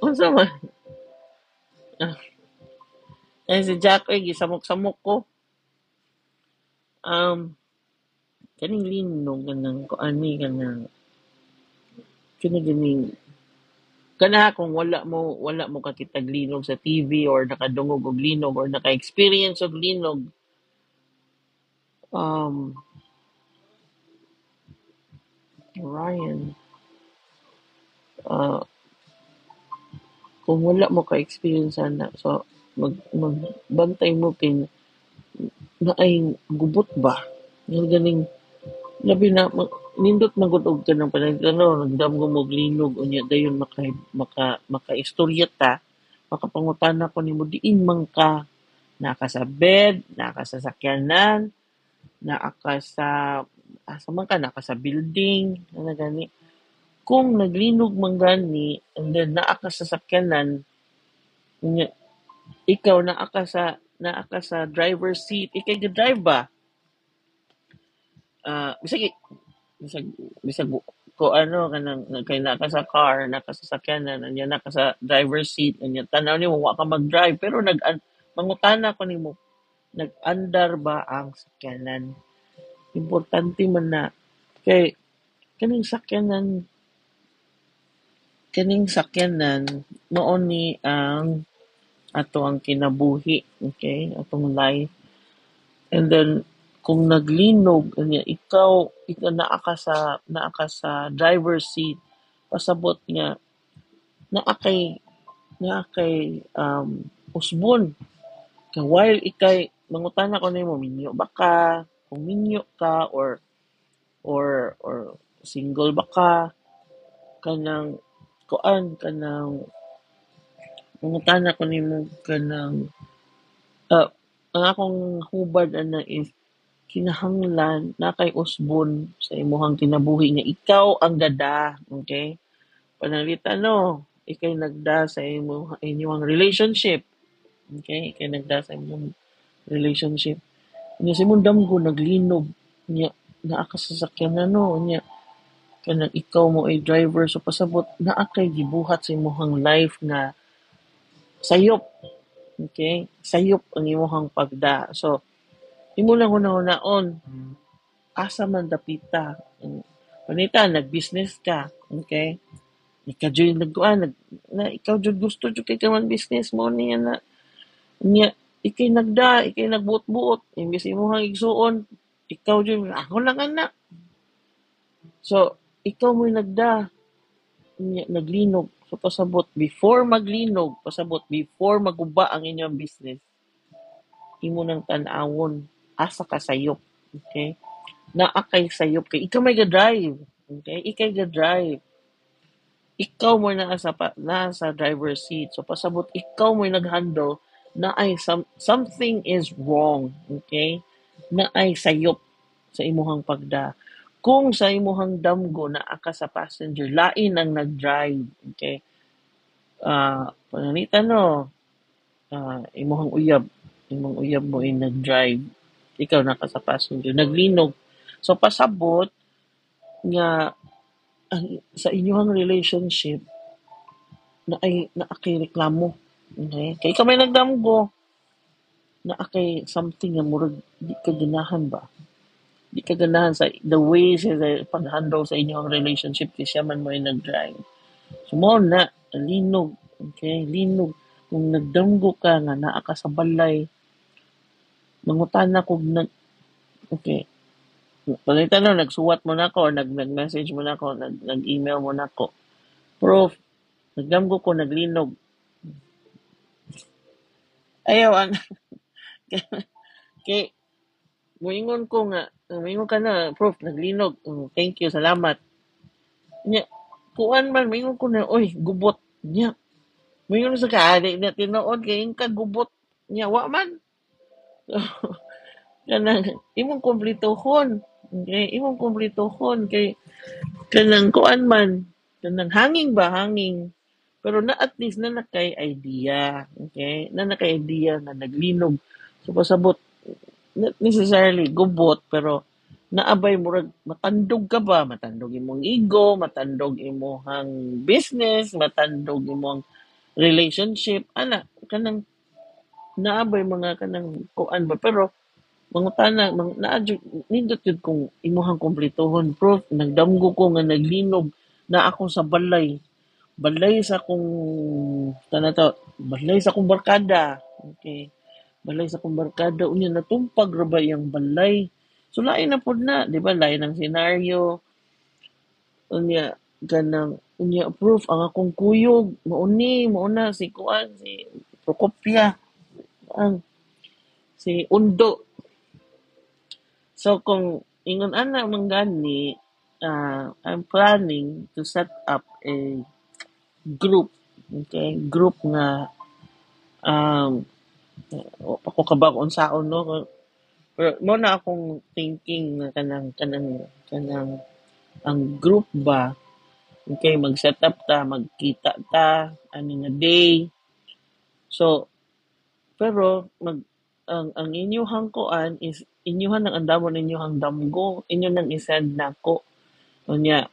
B: Unsa man? Eh, si Jack, ay, gisamok-samok ko. Kaning linog, kanang, kuani, kanang, kini ganing, kana kung wala mo kakitag linog sa TV or nakadungog og linog or naka-experience og linog, Ryan, kung wala mo ka-experience ana, so magbantay mo kay naay gubot ba? Yung ganing labi na nindot magud og kanang panagtanaw, nagdamgo mo og linog unya dayon makaistorya ta, makapangutana ko nimo diin man ka, naa ka sa bed, naa ka sa sakyanan, naa ka sa asa man ka, naa ka sa building, ana gani. Kung naglinog man gani and then naa ka sa sakyanan, unya ikaw naa ka sa driver's seat, ikay ga-drive ba? Bisag ko ano kanang kay naa ka sa car, naa ka sa sakyanan, anya naa ka sa driver's seat, anya tan-aw nimo wa ka mag-drive pero mangutana ko nimo, nag-andar ba ang sakyanan? Importante man na kay kaning sakyanan mao ni ang ato ang kinabuhi, okay, atong life. And then kung naglinog anya ikaw naa ka sa driver's seat, pasabot nga naa kay usbon. Kay while ikay mangutana ko nimo, minyo ba ka? Kung minyo ka or single ba ka, kanang kuan, kanang mangutana ko nimo kanang Ang akong hubad ana is kinahanglan na kay usbon sa imuhang kinabuhi nga ikaw ang gada, okay? Pananglitan no, ikay nagda sa imo inyong relationship. Okay? Ikay nagda sa imong relationship. Nya sa imong damgo naglinog, nya naa ka sa sakyanan no, nya kanang ikaw mo ay driver, so pasabot naa kay gibuhat sa imong life nga sayop. Okay? Sayop ang imong pagda. So imo lang hunahunahon, asa man dapita. Panita, nag-business ka, okay? Ikaw jud nagkuan, na ikaw jud gusto jud kay ka man business mo niya na niya ikay nagda, ikay nagbuot-buot, imbes imong igsuon, ikaw jud ako lang anak. So ikaw mo'y nagda, niya naglinog. So pasabot before maglinog, pasabot before maguba ang inyong business, imo nang tan-awon asa ka sayop, okay? Naa kay sayop kay ikaw may ga-drive, okay? Ikay ga-drive. Ikaw mo naa sa naa sa driver's seat. So pasabot ikaw mo nag-handle, naay something is wrong, okay? Naay sayop sa imuhang pagda. Kung sa imuhang damgo naa ka sa passenger, lain ang nag-drive, okay? Pananglitan no, imuhang uyab, imong uyab mo ay nag-drive, ikaw na ka sa passenger, naglinog. So pasabot nga ang sa inyong relationship na ay naa kay reklamo, okay? Kay ikaw may nagdamgo, naa kay something nga murag di ka ganahan ba? Di ka ganahan sa the way sa pag-handle sa inyong relationship kay siya man mo ay nag-drive. So mao na linog, okay? Linog. Kung nagdamgo ka nga naa ka sa balay, mangutana kog nag, okay. Pananglitan no, nagsuwat mo nako or nag-message mo nako, nag-email mo nako. "Prof, nagdamgo ko naglinog." Ayaw ang kay moingon ko nga, moingon ka na, "Prof, naglinog. Thank you, salamat." Nya, kuan man, moingon ko na, "Oy, gubot." Nya, moingon sa ka, di na tinuod kay ka gubot. Nya, wa man. Kanang imong kumpletohon. Okay, imong kumpletohon kay kanang kuan man, kanang hanging ba, hanging. Pero na at least na nakay idea, okay? Na nakay idea nga naglinog. So pasabot not necessarily gubot, pero naabay murag matandog ka ba? Matandog imong ego, matandog imong business, matandog imong relationship, ana kanang naabay mga kanang kuan ba, pero mangutana mang naa jud nindot jud kung imuhang kumpletohon, "Prof, nagdamgo ko nga naglinog na ako sa balay, balay sa akong tanato, balay sa akong barkada, okay, balay sa akong barkada, unya natumpag ra ba iyang balay?" So lain na pud na, di ba? Lain ang senaryo. Unya kanang unya, "Prof, ang akong kuyog mauni mauna si kuan, si Procopia, ang si Undo." So kung ingon ana man gani, I'm planning to set up a group, okay? Group nga pa ko kabaw unsaon no, pero mo na akong thinking na kanang ang group ba, okay, mag-set up ta, magkita ta ani nga day. So pero mag ang inyuhang kuan is inyuhan ang andamon ninyuhang damgo, inyo nang i-send nako. Unya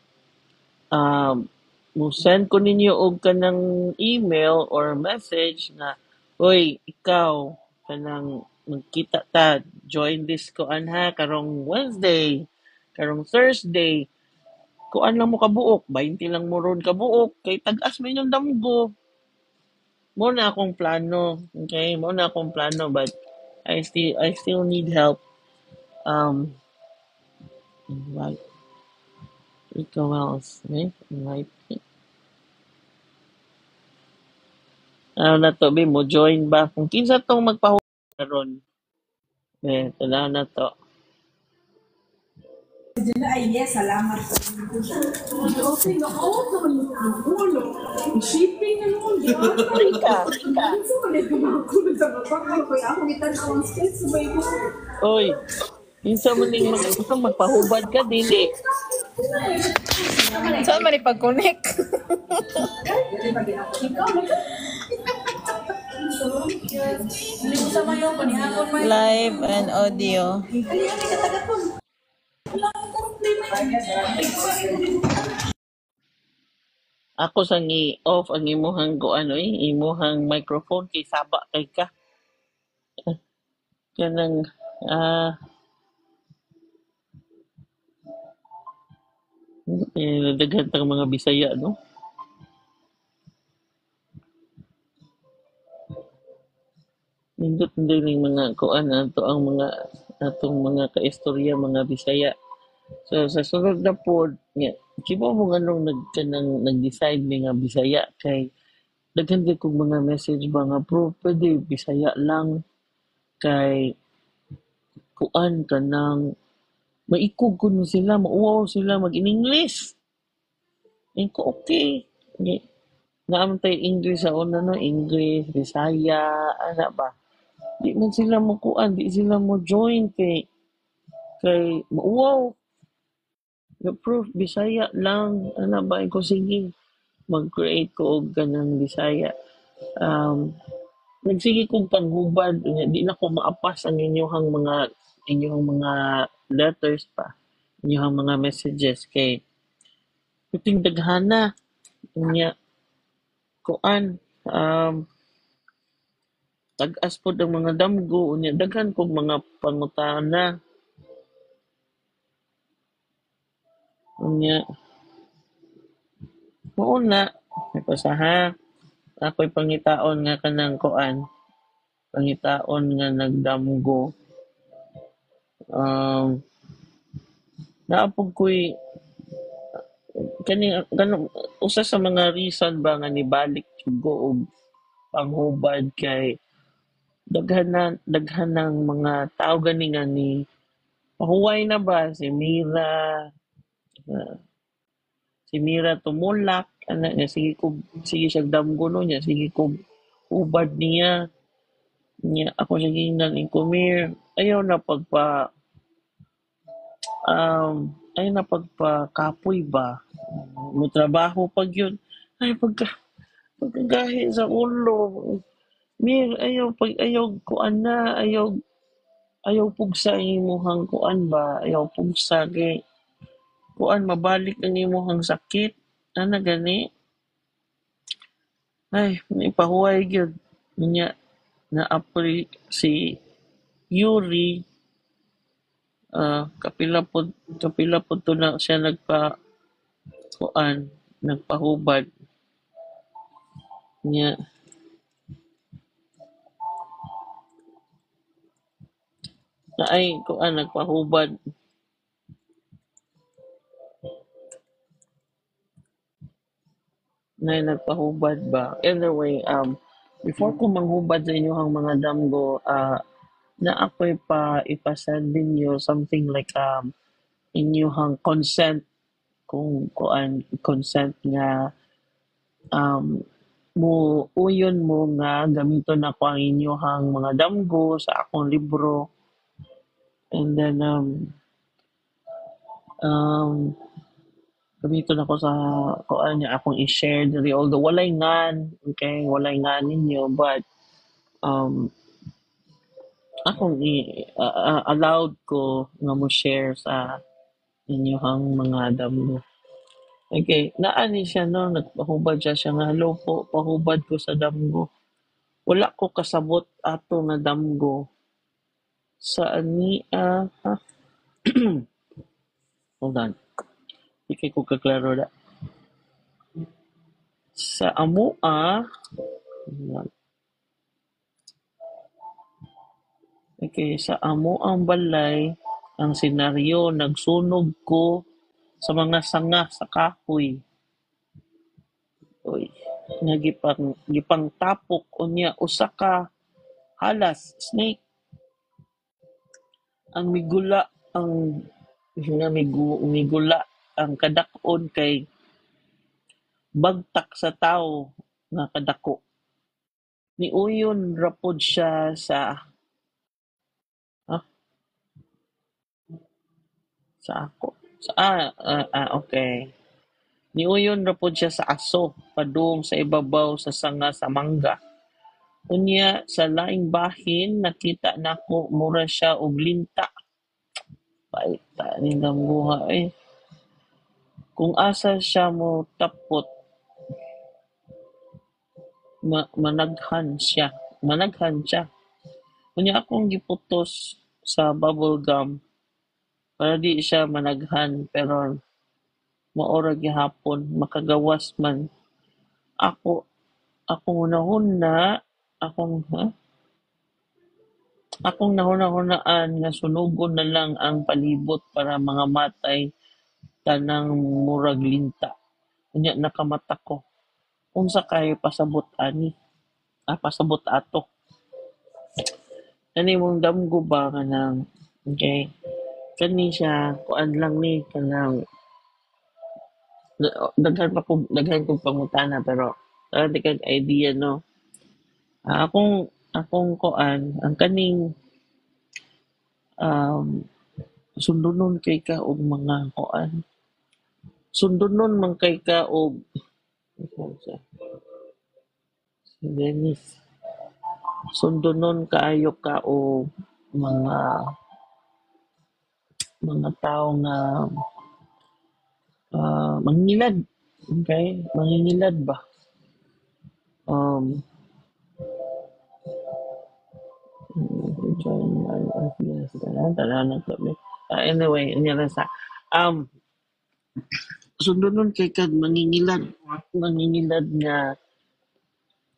B: mo send ko ninyo og kanang email or message na, "Hoy, ikaw, kanang magkita ta, join this kuan ha, karong Wednesday, karong Thursday." Kuan lang mo kabuok, 20 lang mo ron kabuok, kay tag-as man inyong damgo. Mo na akong plano, okay? Mo na akong plano, but I still need help. Invite Rico Wells, okay? Invite. Ano na to, be mo join ba? Kung kinsa tong magpahuron. Eh, tala na to.
C: Ay, yes, salamat. Okay, naka-off naman yung ulo. Shipping na noon.
B: Rika. Oy, kinsa man ning mag magpahubad ka dili.
D: Saan man ipag-connect? Live and audio.
B: Ako sang i-off ang imuhang kuan oy, imuhang microphone kay saba kay ka. Kanang daghan tang mga Bisaya, no? Nindot din ning mga kuan ato ang mga atong mga kaistorya mga Bisaya. So sa sunod na pod, kibaw mo nganong nagkanang nag-decide mi nga Bisaya kay daghan gyud kog mga message ba nga bro pwede Bisaya lang kay kuan kanang maikog kuno sila, mauwaw sila mag-in-English. Ko okay. Naam tay English sa una no, English, Bisaya, ana ba. Di man sila mo kuan, di sila mo join kay mauwaw. The proof Bisaya lang, ana ba ko sige mag-create ko og kanang Bisaya. Nagsige kog panghubad, di na ko maapas ang inyong mga letters pa, inyong mga messages kay puting daghana unya kuan tag-as pod ang mga damgo unya daghan kog mga pangutana unya mao na ipasaha ako'y pangitaon nga kanang kuan, pangitaon nga nagdamgo. Naapog ko'y kaning kanang usa sa mga reason ba nga nibalik ko og panghubad kay daghan ng mga tao gani nga ni pahuway na ba si Mira, tumulak ana niya, sige siya damgo no niya, sige ko hubad niya niya ako siya gingnan in kumir ayaw na pagpa ay na pagpakapoy ba mo trabaho pag yun ay pagkagahi sa ulo mir ayaw pag ayaw kuan na ayaw pugsa imuhang kuan ba ayaw pugsa kay kuan mabalik ang imuhang sakit ana gani ay ipahuway gyud niya na apri si Yuri. Kapila pod to na siya nagpahubad niya. Na ay kuan nagpahubad. Na nagpahubad ba? Anyway, before ko manghubad sa inyong mga damgo, na ako'y pa ipasend ninyo something like inyong consent kung kuan consent nga mo uyon mo nga gamiton nako ang inyong mga damgo sa akong libro, and then gamiton ako sa kuan niya akong i-share diri, although walay ngan, okay, walay ngan ninyo, but akong allowed ko nga mo share sa inyong mga damgo. Okay, naani siya no, nagpahubad siya nga hello po, pahubad ko sa damgo. Wala ko kasabot ato nga damgo. Sa ani ha? Hold on. Di kay ko kaklaro da. Sa amoa, okay, sa amo ang balay, ang senaryo, nagsunog ko sa mga sanga sa kahoy. Oy, nga gipang tapok unya usa ka halas snake. Ang migula ang Nga migula ang kadak-on kay bagtak sa tawo nga kadako. Niuyon ra pod siya sa sa ako. Sa, okay. Niuyon ra pod siya sa aso padung sa ibabaw sa sanga sa mangga. Unya sa laing bahin nakita nako mura siya og linta. Paita ning damguha eh. Kung asa siya mo tapot managhan siya. Managhan siya. Unya akong giputos sa bubble gum para di siya managhan, pero maora gihapon makagawas man. Ako akong hunahuna, akong akong nahuna-hunaan nga sunugon na lang ang palibot para mga matay tanang murag linta. Unya nakamata ko. Unsa kay pasabot ani? Pasabot ato. Ani mong damgo ba kanang okay. Kani siya kuan lang ni kanang daghan pa kog daghan kog pangutana pero di kag idea no. Akong kuan ang kaning sundunon kay ka og mga kuan. Sundunon man kay ka og si Dennis. Sundunon kaayo ka og mga tao nga mangingilad. Okay? Mangingilad ba? Anyway, sa sundunon kay kag mangingilad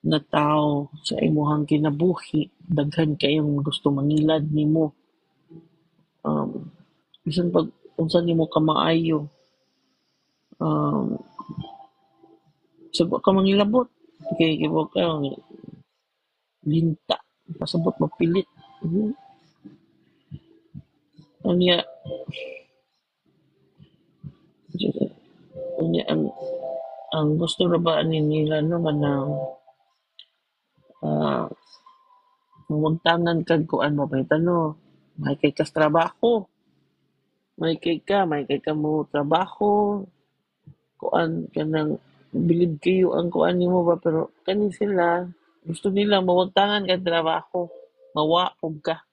B: nga tao sa imuhang kinabuhi, daghan kayong gusto mangilad nimo. Bisan pag unsa nimo ka maayo, sa ka mangilabot kay kibo ka linta pasabot mapilit. Unya ang gusto ra ba ani nila no kanang mawagtangan kag kuan ba no, may kay kas trabaho, may kay ka mo trabaho, kuan kanang bilib kayo ang kuan nimo ba, pero kani sila gusto nila mawagtangan kag trabaho, mawaog ka,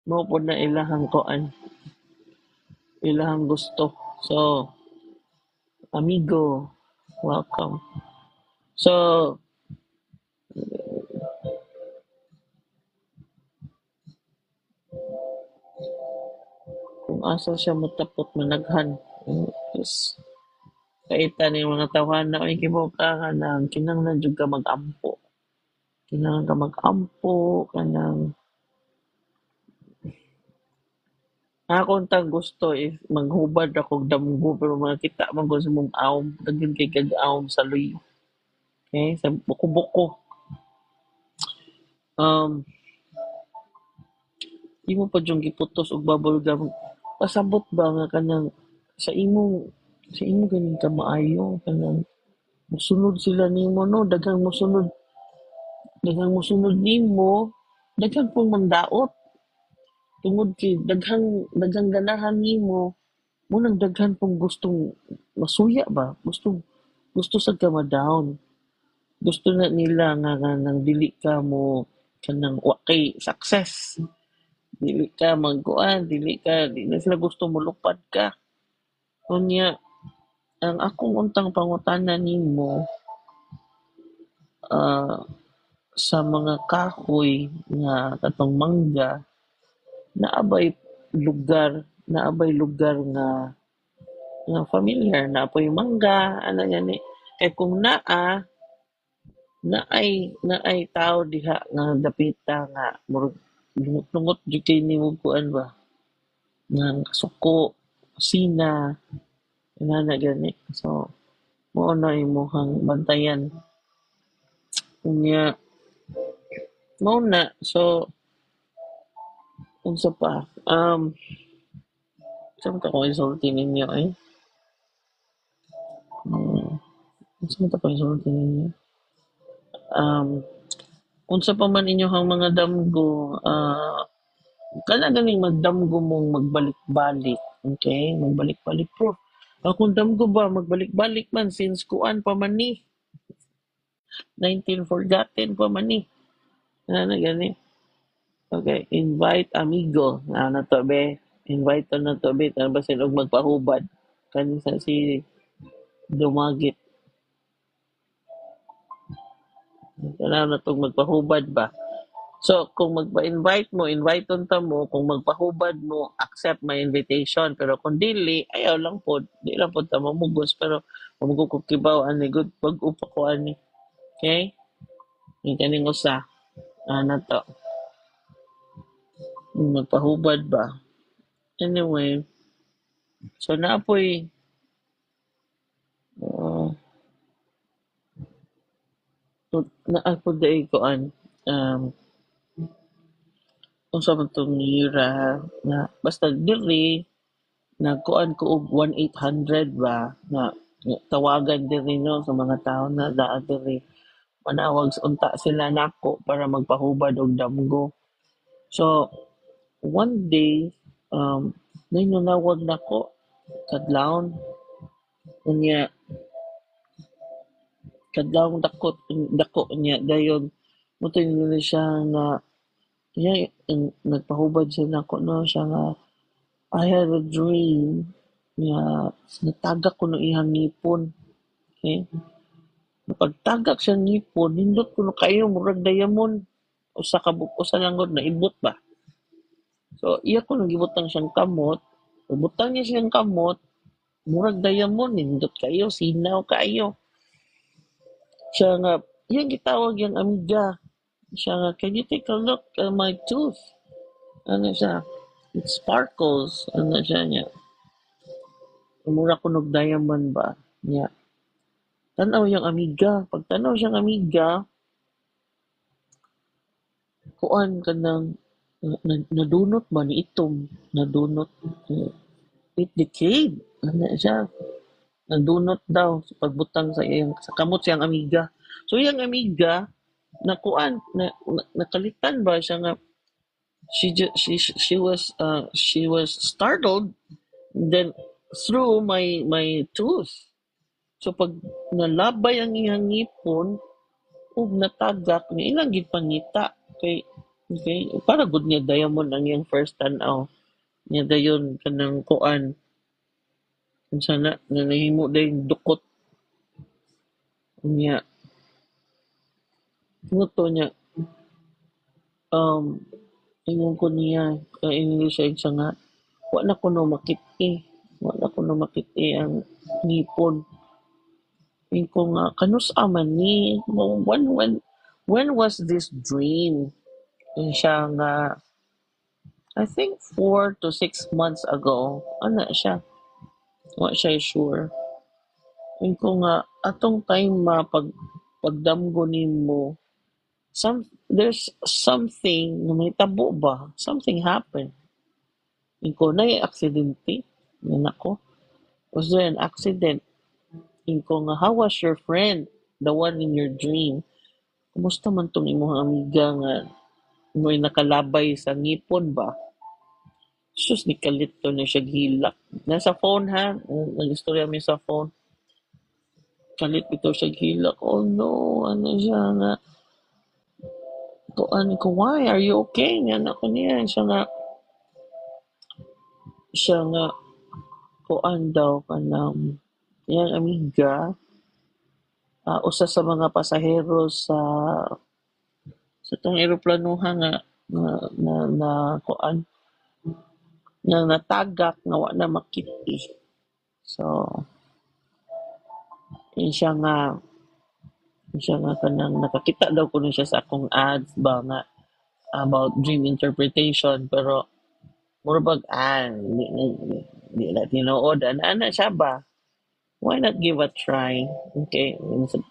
B: mao pod na ilahang kuan, ilahang gusto. So amigo, welcome. So kung asa siya matapot managhan. Yes. Kaita ni mga tawhana ay kibaw ka kanang kinahanglan jud ka mag-ampo. Kinahanglan ka mag-ampo kanang akong tang gusto is maghubad ako damgo pero makita man ko sa mong awom, daghan kay kag awom sa luyo. Okay, sa buko-buko. Imo pa jung giputos og bubble gum. Pasabot ba nga kanang sa imong ganing ka maayo kanang musunod sila nimo no, daghang musunod nimo, daghang pong mangdaot. Tungod kay daghang ganahan nimo, munang daghan pong gustong masuya ba, gusto sad ka ma-down. Gusto na nila nga kanang dili ka mo kanang wa kay success. Dili ka magkuan, dili na sila gusto mulupad ka. Unya ang akong untang pangutana nimo sa mga kahoy nga katong mangga, naabay lugar nga familiar na apoy mangga ana gani. Kay kung naa naay tao diha nga dapita nga murag lungot-lungot jud kay nimo kuan ba nga kasuko sina inana gani. So mao na imong bantayan. Unya mao na. So unsa pa, Unsa man to akong isulti ninyo eh? Unsa man to akong isulti ninyo? Unsa pa man inyohang mga damgo, kana ganing magdamgo mong magbalik-balik, okay? Magbalik-balik, Prof. Akong damgo ba magbalik-balik man since kuan pa man ni 19 forgotten pa man ni. Ano gani? Okay, invite amigo. Ano to be? Invite na to be. Ano ba sila og magpahubad? Kani sa si Dumagit. Kailangan na itong magpahubad ba? So, kung magpa-invite mo, invite unta mo. Kung magpahubad mo, accept my invitation. Pero kung dili, ayaw lang po. Di lang po ta mamugos. Pero mamugos ko kibaw, ani, good pag-upa ko, ani. Okay? Yung kaning usa. Ano to? Magpahubad ba? Anyway, so naapoy naapoy dai koan unsa man tong yira na basta diri nagkuan ko og 1-800 ba na tawagan diri no sa mga tawo na daa diri manawag unta sila nako para magpahubad og damgo. So one day nanawag nako kadlawon unya kadlawon dako dako niya dayon mo ni siya nga niya nagpahubad siya nako no siya nga I had a dream nga natagak ko no iyang ngipon. Okay? Pagtagak siya ngipon nindot kuno kayo murag diamond usa ka usa lang gud naibot ba. So iya ko nang gibutang siyang kamot, butang niya siyang kamot, murag diamond nindot kayo, sinaw kayo. Siya nga iyang gitawag yang amiga. Siya nga, can you take a look at my tooth? Ano siya? It sparkles. Ano siya niya? Mura ko nog diamond ba? Niya. Tanaw yung amiga. Pag tanaw siyang amiga, kuan ka ng nadunot ba ni itom? Nadunot. It decayed. Ano siya? Nadunot daw sa pagbutang sa iyang, sa kamot siyang amiga. So iyang amiga, nakuan na, nakalitan ba siya nga she was startled then through my tooth. So pag nalabay ang iyang ngipon ug natagak niya ilang gid pangita kay okay para gud niya diamond ang iyang first tan-aw niya dayon kanang kuan unsa na nahimo dayon dukot niya muto niya ingon ko niya ingon siya siya nga wa na kuno makit-i, wa na kuno makit-i ang ngipon. Ingon ko nga kanus-a man ni, when was this dream? Ingon siya nga I think 4 to 6 months ago. Ana siya, wa siya sure. Ingon ko nga atong time ma pag pagdamgo nimo, there's something na may tabo ba? Something happened. Ingon ko, naay aksidente. Ingon ako. Was there an accident? Ingon ko nga, how was your friend? The one in your dream? Kumusta man tong imong amiga nga mo'y nakalabay sa ngipon ba? Sus, ni kalit to na siya gilak. Nasa phone ha? Nag-istorya mi sa phone. Kalit ito siya gilak. Oh no, ano siya nga. Kuan ko, why? Are you okay? Nga na ko niya. Siya nga, kuan daw, kanang, iyang amiga, usa sa mga pasahero sa tong eroplanoha nga, na kuan, nga natagak, nga wa na makit-i. So, yun siya nga kanang nakakita daw kuno siya sa akong ads ba nga about dream interpretation, pero mura bag di na tinuod ana siya ba, why not give a try? Okay,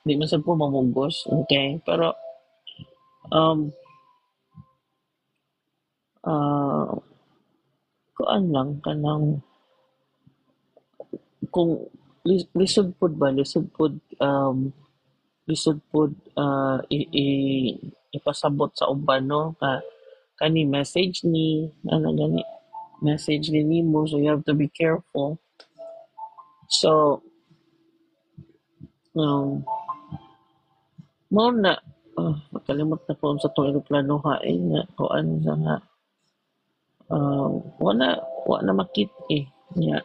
B: di man sad po mamugos, okay, pero kuan lang kanang Kung lisod pod ba, lisod pod ipasabot sa uban, no? Kani message ni ano gani message ni nimo, so you have to be careful. So mao na makalimot na ko sa tong eroplano ha nga kuan sa nga wala na makit eh nya.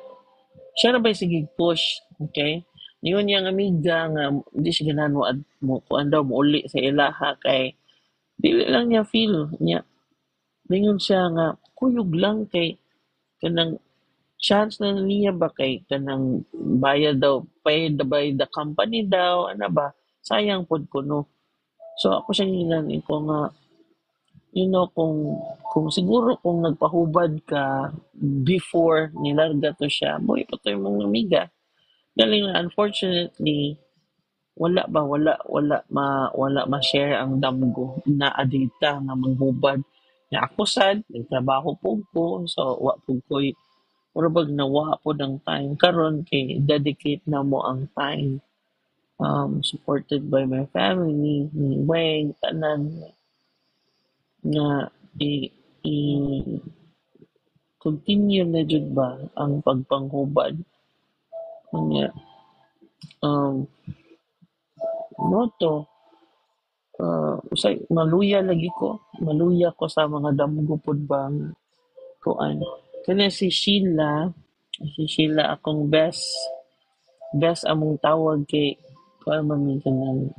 B: Siya na ba sige push, okay? Niyon niyang amiga nga di siya ganahan mo kuan daw mouli sa ilaha kay dili lang niya feel niya. Ningon siya nga kuyog lang kay kanang chance na niya ba kay kanang bayad daw paid by the company daw ana ba, sayang pod kuno. So ako siyang ginan ko nga, you know, kung siguro kung nagpahubad ka before nilarga to siya, moy pa to imong amiga. Galing na unfortunately wala ma-share ang damgo na adita nga manghubad. Nga ako sad nagtrabaho pug ko, so wa pug koy mura bag nawa pod ang time karon kay dedicate na mo ang time. Supported by my family, ni Weng, tanan nga i continue na jud ba ang pagpanghubad. Unya no to usay maluya lagi ko, maluya ko sa mga damgo pud bang kuan. Kana si Sheila akong best among tawag kay kuan man mi kanang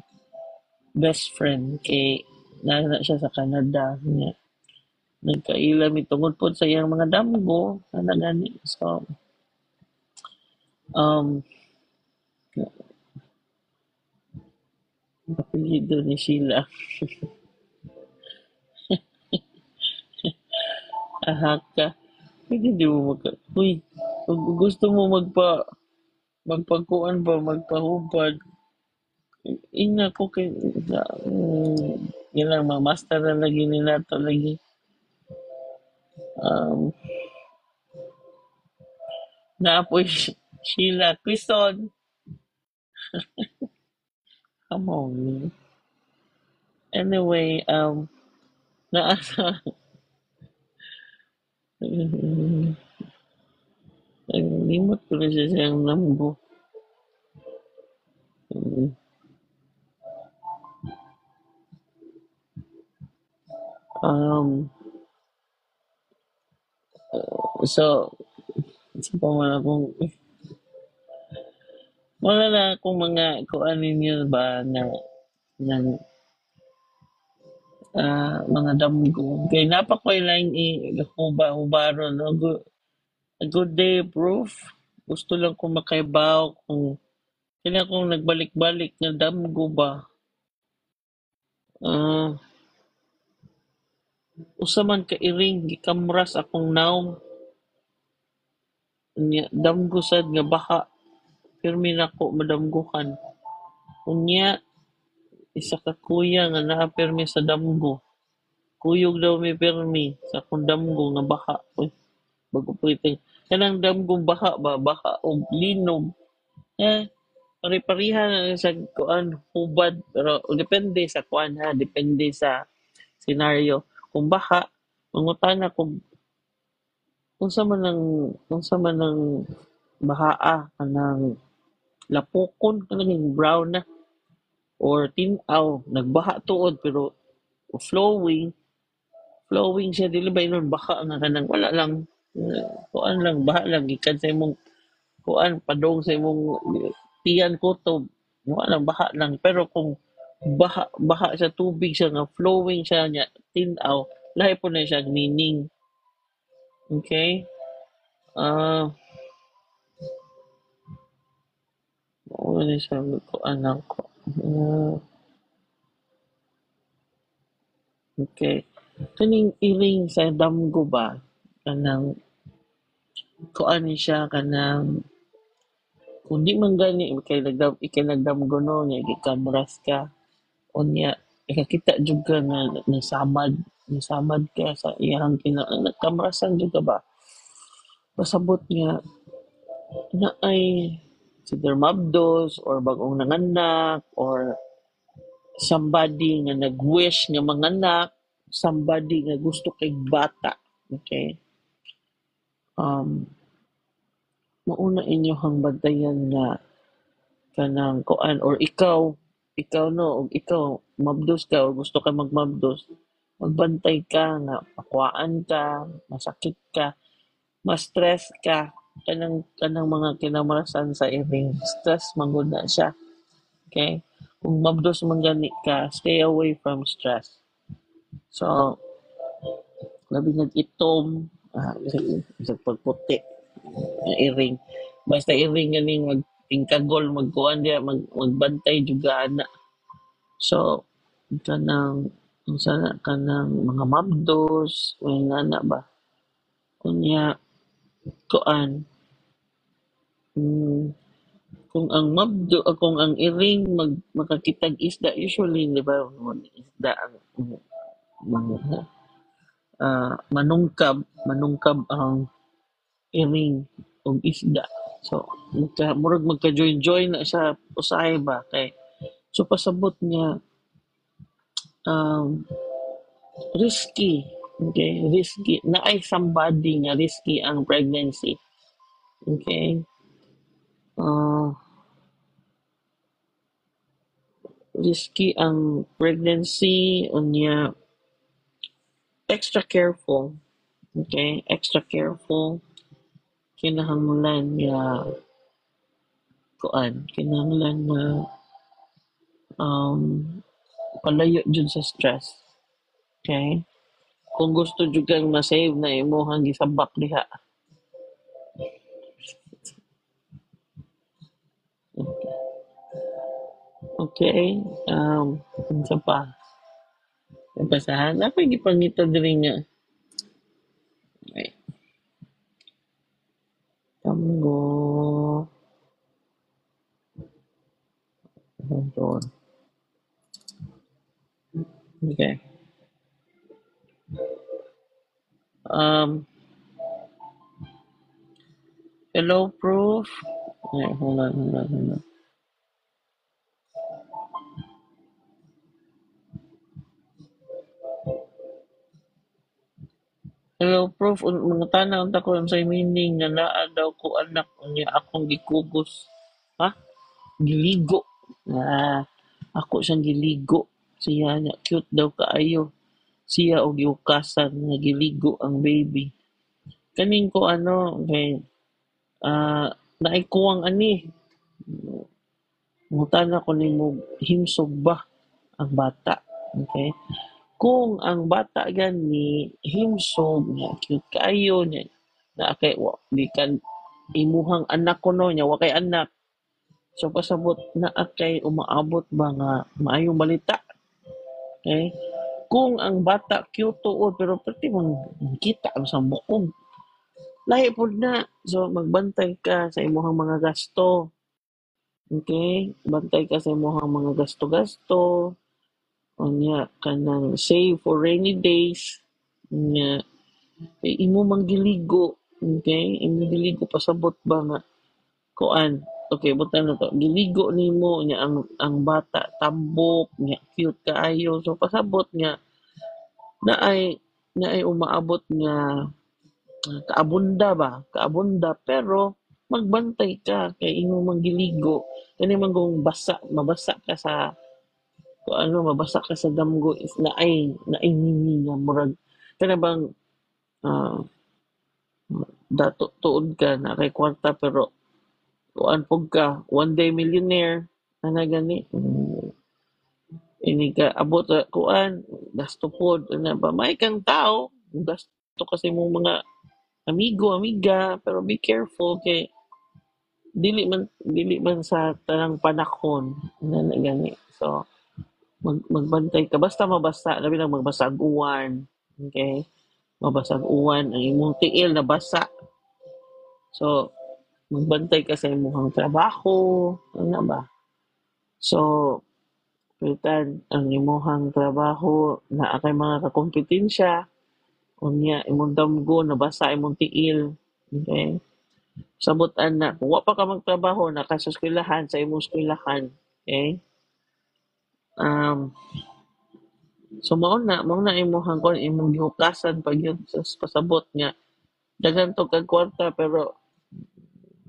B: best friend kay naa na siya sa Canada niya. Nagkaila mi tungod pod sa iyang mga damgo ana gani. So apelyido ni Sheila. Ahaka. Pwede di mo uy, kung gusto mo magpagkuan ba, magpahubad, ina ko kay yun lang, ma-master na lagi ni nato lagi. Naapoy Sheila Quezon. Come on, man. Anyway, naasa limot ko na siya siyang nambo. So, wala na akong mga kuan ninyo ba na ng mga damgo. Kay napakoy lang hubaro, no? A good day proof. Gusto lang ko makaibaw kung kaya kung nagbalik-balik na damgo ba. Usa man ka iring gikamras akong naong. Unya damgo sad nga baha. Pirmi nako madamguhan. Unya isa ka kuya nga naa pirmi sa damgo. Kuyog daw mi pirmi sa akong damgo nga baha. Uy, bago po ito. Kanang damgong baha ba? Baha og linog. Pari-pariha na sa kuan hubad. Pero depende sa kuan ha. Depende sa scenario. Kung baha, mangutana kung unsa man ang bahaa kanang lapokon kanang brown na or tinaw nagbaha tuod pero flowing siya dili ba inon baha nga kanang wala lang kuan lang baha lang gikan sa imong kuan padong sa imong tiyan kutob wala lang baha lang. Pero kung baha sa tubig siya nga flowing siya nya tinaw lahi po na siya meaning. Okay, wala siya ko anak ko. Okay. Kaning iring sa damgo ba? Kanang kuan siya kanang kung di man gani ikay nagdamgo no nya gikamras ka unya ikakita jud ka nga nasamad ka sa iyang nagkamrasan jud ka ba? Pasabot nga na ay either mabdos or bagong nanganak or somebody nga nag-wish nga manganak, somebody nga gusto kay bata, okay? Mauna inyohang bantayan nga kanang kuan or ikaw no, og ikaw mabdos ka or gusto ka magmabdos, magbantay ka nga pakuhaan ka, masakit ka, ma-stress ka, kanang mga kinamarasan sa iring stress man gud na siya. Okay? Kung mabdos man gani ka, stay away from stress. So, labi nag-itom, sa pagputi, iring. Basta iring ganing magtingkagol, magkuan diya, magbantay juga ana. So, kanang unsa kanang mga mabdos, may nana ba? Kunya kuan, kung ang mabdo, kung ang iring makakitag isda, usually di ba isda ang mga manungkab ang iring og isda. So murag magka-join-join na siya usahay ba kay so pasabot niya risky. Okay, risky naay somebody nga risky ang pregnancy. Okay? Risky ang pregnancy unya extra careful. Okay, extra careful. Kinahanglan nga kuan, kinahanglan na palayo jud sa stress. Okay? Kung gusto jud kang ma-save na imong gisabak diha. Okay. Unsa pa? Basahan ako gipangita diri nga. Okay. Tamgo. Hold on. Okay. Hello, proof. Wait, hold on. Hello, proof. Mga tanaw ta ko sa meaning nga naa daw ko anak unya akong gikugos. Ha? Giligo. Ako siyang giligo. Siya niya cute daw kaayo. Siya og giukasan nga giligo ang baby. Kaning ko ano, okay. Naay kuwang ani. Mutana ko nimo himsog ba ang bata. Okay? Kung ang bata gani himsog nga cute kaayo niya na kay wa gikan imuhang anak ko no nya wa kay anak. So pasabot na kay umaabot ba nga maayong balita. Okay? Kung ang bata cute tuod pero pati man kita ang sa bukog. Lahi pud na. So magbantay ka sa imuhang mga gasto. Okay? Bantay ka sa imuhang mga gasto-gasto. Unya kanang save for rainy days. Unya kay imo mang giligo. Okay? Imo giligo pasabot ba nga kuan. Okay, butan na to. Giligo nimo nya ang bata tambok, nya cute kaayo. So pasabot nga naay umaabot nga kaabunda ba? Kaabunda pero magbantay ka kay imo mang giligo. Kani man kung basa, mabasa ka sa kung ano, mabasa ka sa damgo is naay nini nga murag kana bang dato tuod ka na kay kwarta pero kuan pug ka one day millionaire ana gani ini ka abot kuan gasto pod ana ba may kang tao gasto kasi mong mga amigo amiga pero be careful kay dili man sa tanang panahon ana gani. So magbantay ka basta mabasa labi nang magbasag uwan. Okay, mabasag uwan ang imong tiil nabasa. So magbantay ka sa imong trabaho, ano ba? So, pilitan ang imong trabaho na kay mga kakompetensya, unya imong damgo nabasa imong tiil. Okay? Sabot ana, kung wa pa ka magtrabaho, naka sa eskwelahan, sa imong eskwelahan, okay? So mao na imong kuan, imong gihukasan pag yun sa pasabot nga daghan to kag kwarta, pero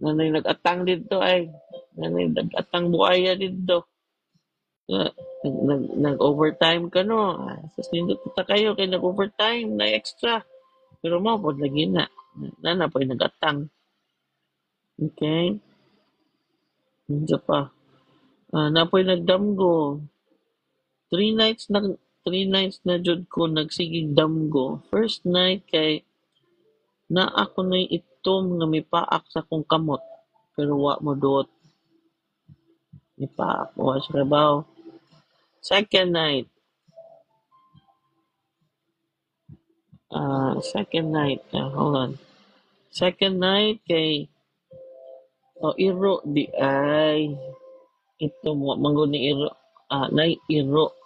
B: nanay nag-atang didto ay nanay nag-atang buaya didto. Nag overtime ka, no? Sus, nindot ta kayo kay nag-overtime na extra. Pero mao pod lagi na. Na na pa nag-atang. Okay? Unsa pa? Napoy nagdamgo. 3 nights na jud ko nagsigig damgo. First night kay naa ko nay itom nga mipaak sa akong kamot pero wa mo duot. Mipaak, wa siya kabaw. Second night. Second night, hold on. Second night kay, oh, iro di ay ito mo manggod ni iro, nay iro,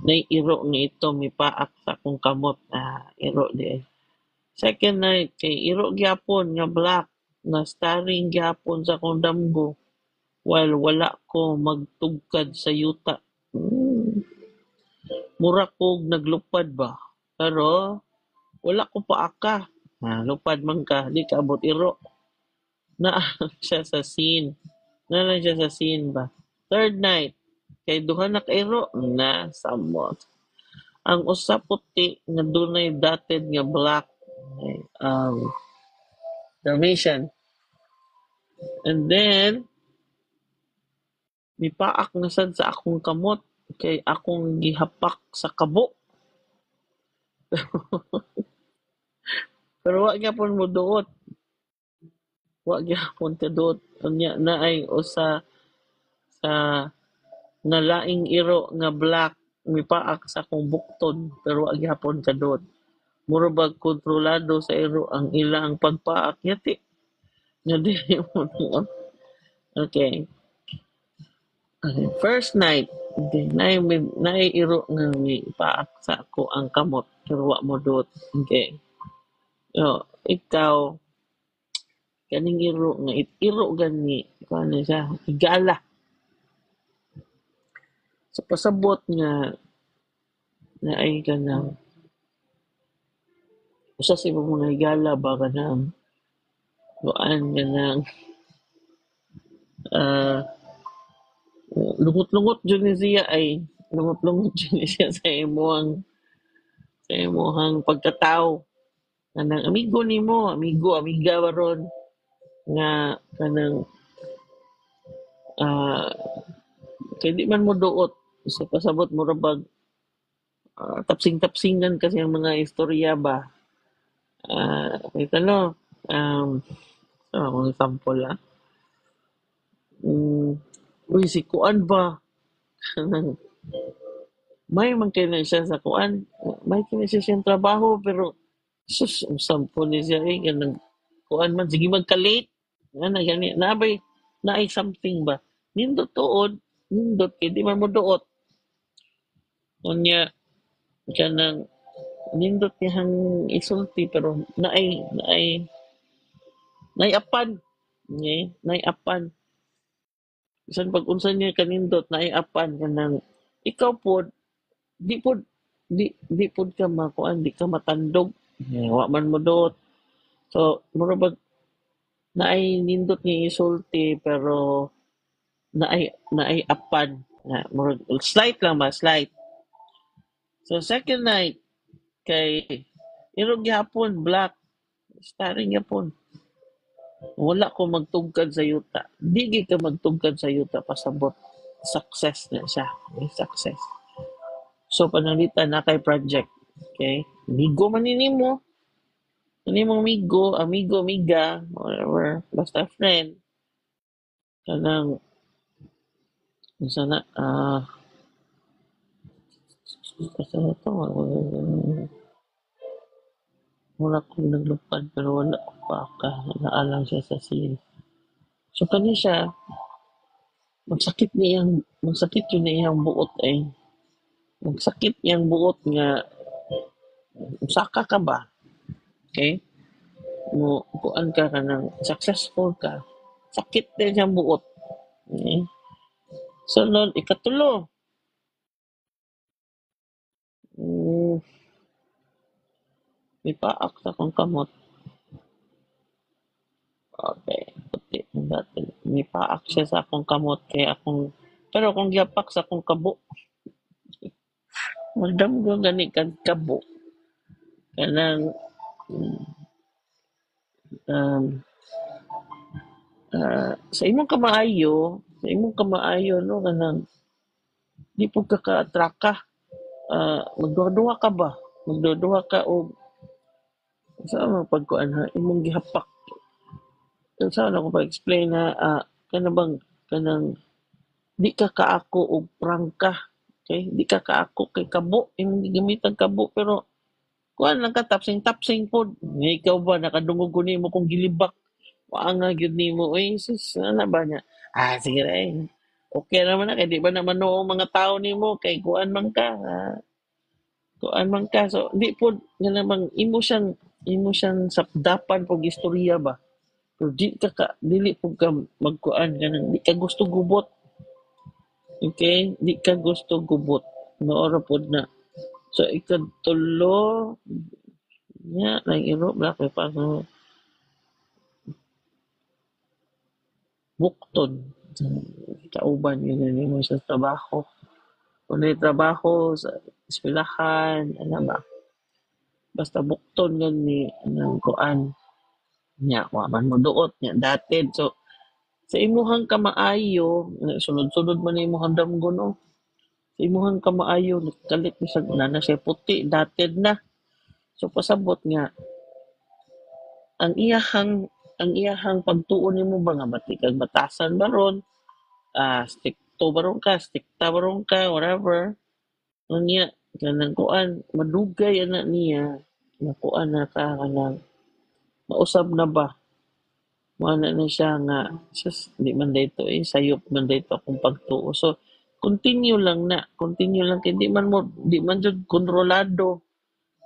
B: nay iro nga ito mipaak sa akong kamot, iro di ay. Second night kay iro gyapon nga black na starring gyapon sa akong damgo while wala ko magtugkad sa yuta. Mura kog naglupad ba, pero wala ko paaka. Lupad man ka, di ka abot iro. Naa siya sa scene. Naa lang siya sa scene ba. Third night, kay duha na ka iro, na samot. Ang usa puti nga dunay dotted nga black, Dalmatian. And then, mipaak na sad sa akong kamot kay akong gihapak sa kabo. Pero wa gyapon mo duot. Wa gyapon ka duot. Unya naay usa sa nga laing iro nga black mipaak sa akong bukton pero wa gyapon ka duot. Mura bag kontrolado sa iro ang ilang pagpaak yati nga dili mo duot. Okay. Okay. First night, okay, naay iro nga mipaak sa ako ang kamot pero wa mo duot. Okay. So, ikaw kaning iro nga iro gani kuan na siya, higala. So pasabot nga naay kanang usa sa imong mga higala ba, kanang kuan, kanang lungot-lungot jud ni siya ay lungot-lungot jud ni siya sa imuhang pagkatawo, kanang amigo nimo, amigo, amiga baron nga kanang kay di man mo duot. So pasabot mura bag tapsing-tapsingan kasi ang mga istorya ba. Okay, no? So, akong example. Uy, si Kuan ba? May man kay na siya sa kuan. May kay na siya siyang trabaho pero sus, ang sampo ni siya eh, kanang kuan man sige magka-late. Ana gani nabay naay something ba. Nindot tuod, nindot kay di man mo duot. Unya kanang nindot niyang isulti pero naay naay naay apan. Okay? Naay apan. Bisan pag unsa niya kanindot, naay apan, kanang ikaw pod di pod ka makuan, di ka matandog. Eh, wa man mo duot. So mura bag naay nindot niya isulti pero naay naay apan na murag slight lang ba, slight. So second night kay iro gyapon black starring gyapon. Wala ko magtugkad sa yuta. Di gyud ka magtugkad sa yuta, pasabot. Success na siya. Okay, success. So pananglitan na kay project. Okay? Amigo man ni nimo. Kani mong amigo, amigo, amiga, whatever, basta friend. Kanang unsa na, asa na to? Mura ko naglupad pero wala ko pa ka naalang siya sa scene. So kani siya magsakit yun na iyang buot ay. Magsakit iyang buot nga usaka ka ba? Okay? mo kuan ka, kanang successful ka, sakit din siyang buot. Okay? Sunod, ikatulo. Mipaak sa akong kamot. Okay, puti. Mipaak siya sa akong kamot kay akong, pero kung gihapak sa akong kabo, magdamgo gani kag kabo. Kanang sa imong kamaayo no, kanang di pud ka kaatraka. Magduha-duha ka ba? Magduha-duha ka og sa man pagkuan ha, imong gihapak. Sa na ko pa-explain ha, kana bang kanang di ka kaako og prangka. Okay? Di ka kaako kay kabo, imong gigamitan kabo, pero kuan lang ka, tapsing-tapsing pod. Nga ikaw ba nakadungog ko nimo kung gilibak? Wa nga gyud nimo oy, sus, ana ba niya? Sige ra eh. Okay naman na kay di ba naman noong mga tao nimo kay kuan man ka. Kuan man ka. So di pod nga namang imo siyang sapdapan pog istorya ba. Pero di ka ka dili pud ka magkuan kanang di ka gusto gubot. Okay? Di ka gusto gubot. Maora pod na. So ikatulo nya nang iro black may pa bukton kauban yun nimo sa trabaho. Kung may trabaho sa eskwelahan, ano ba? Basta bukton yun ni anong kuan nya, wa man mo duot nya dated. So sa imuhang kamaayo, sunod-sunod man imuhang damgo no. Sa imuhang kamaayo, kalit ni sa na siya puti, dated na. So pasabot nga ang iyahang pagtuon nimo ba nga bati kag batasan baron, strikto baron ka, strikta baron ka, whatever. Unya kanang kuan madugay ana niya, nakuan na ka kanang mausab na ba. Mo-ana na siya nga sus, di man dayto eh, sayop man dayto akong pagtuo. So continue lang na, continue lang kay di man jud kontrolado.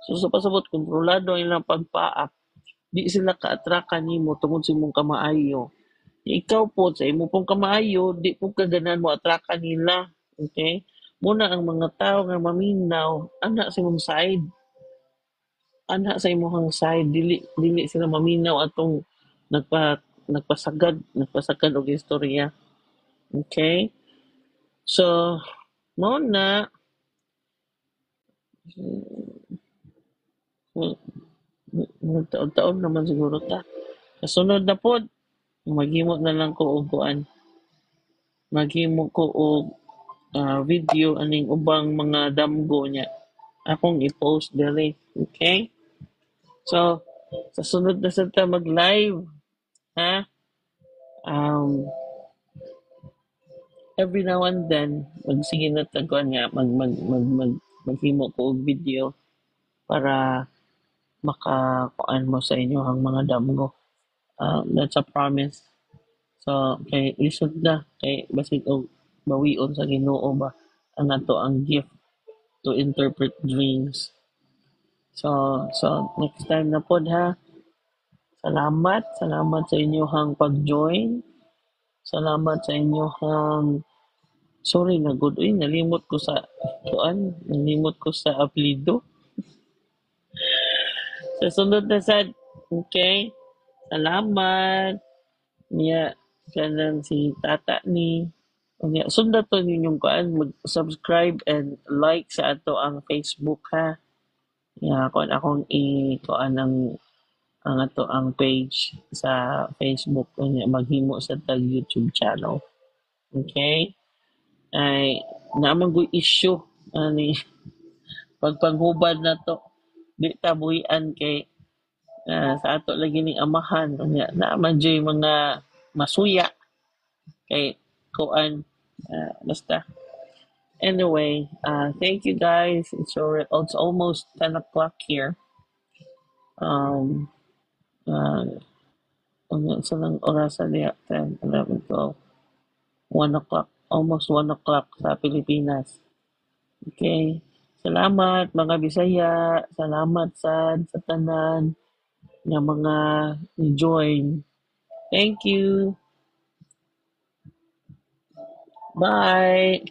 B: So sa pasabot kontrolado ang ilang pagpaak. Di sila kaatraka nimo tungod sa imong kamaayo. Ikaw po sa imo pong kamaayo, di po ka ganahan mo atraka nila. Okay? Muna ang mga tao nga maminaw ana sa imong side. Ana sa imong side, dili sila maminaw atong nagpasagad og istorya. Okay? So mao na taon-taon naman siguro ta. Kasunod na pod, maghimo na lang ko og kuan. Maghimo ko og video aning ubang mga damgo niya. Akong i-post diri. Okay? So, sa sunod na sad ta mag-live. Ha? Every now and then, magsige na ta kuan nga, mag, mag, mag, mag, maghimo ko og video para makakuan mo sa inyo ang mga damgo. That's a promise. So, kay lisod na, kay basig og bawion sa Ginoo ba ang ato ang gift to interpret dreams. So next time na pod ha. Salamat, salamat sa inyohang pag-join. Salamat sa inyohang, sorry na good, uy, nalimot ko sa kuan, nalimot ko sa apelyido. Sa sunod na sad. Okay? Salamat. Niya kanang si tata ni. Unya, sundan to ninyong kuan, mag-subscribe and like sa ato ang Facebook ha. Ya, kuan akong i kuan ang ato ang page sa Facebook, unya maghimo sa tag YouTube channel. Okay? Ay naman goy issue ani pagpanghubad na to. Di ta buhian kay sa ato lagi ning amahan, unya naman jud mga masuya kay kuan, basta. Anyway, thank you guys. It's almost 10 o'clock here. Sa lang orasan niya, 10, 11, 12, 1 o'clock. Almost 1 o'clock sa Pilipinas. Okay. Salamat mga Bisaya. Salamat sad sa tanan. nga mga ni-join. Thank you. Bye.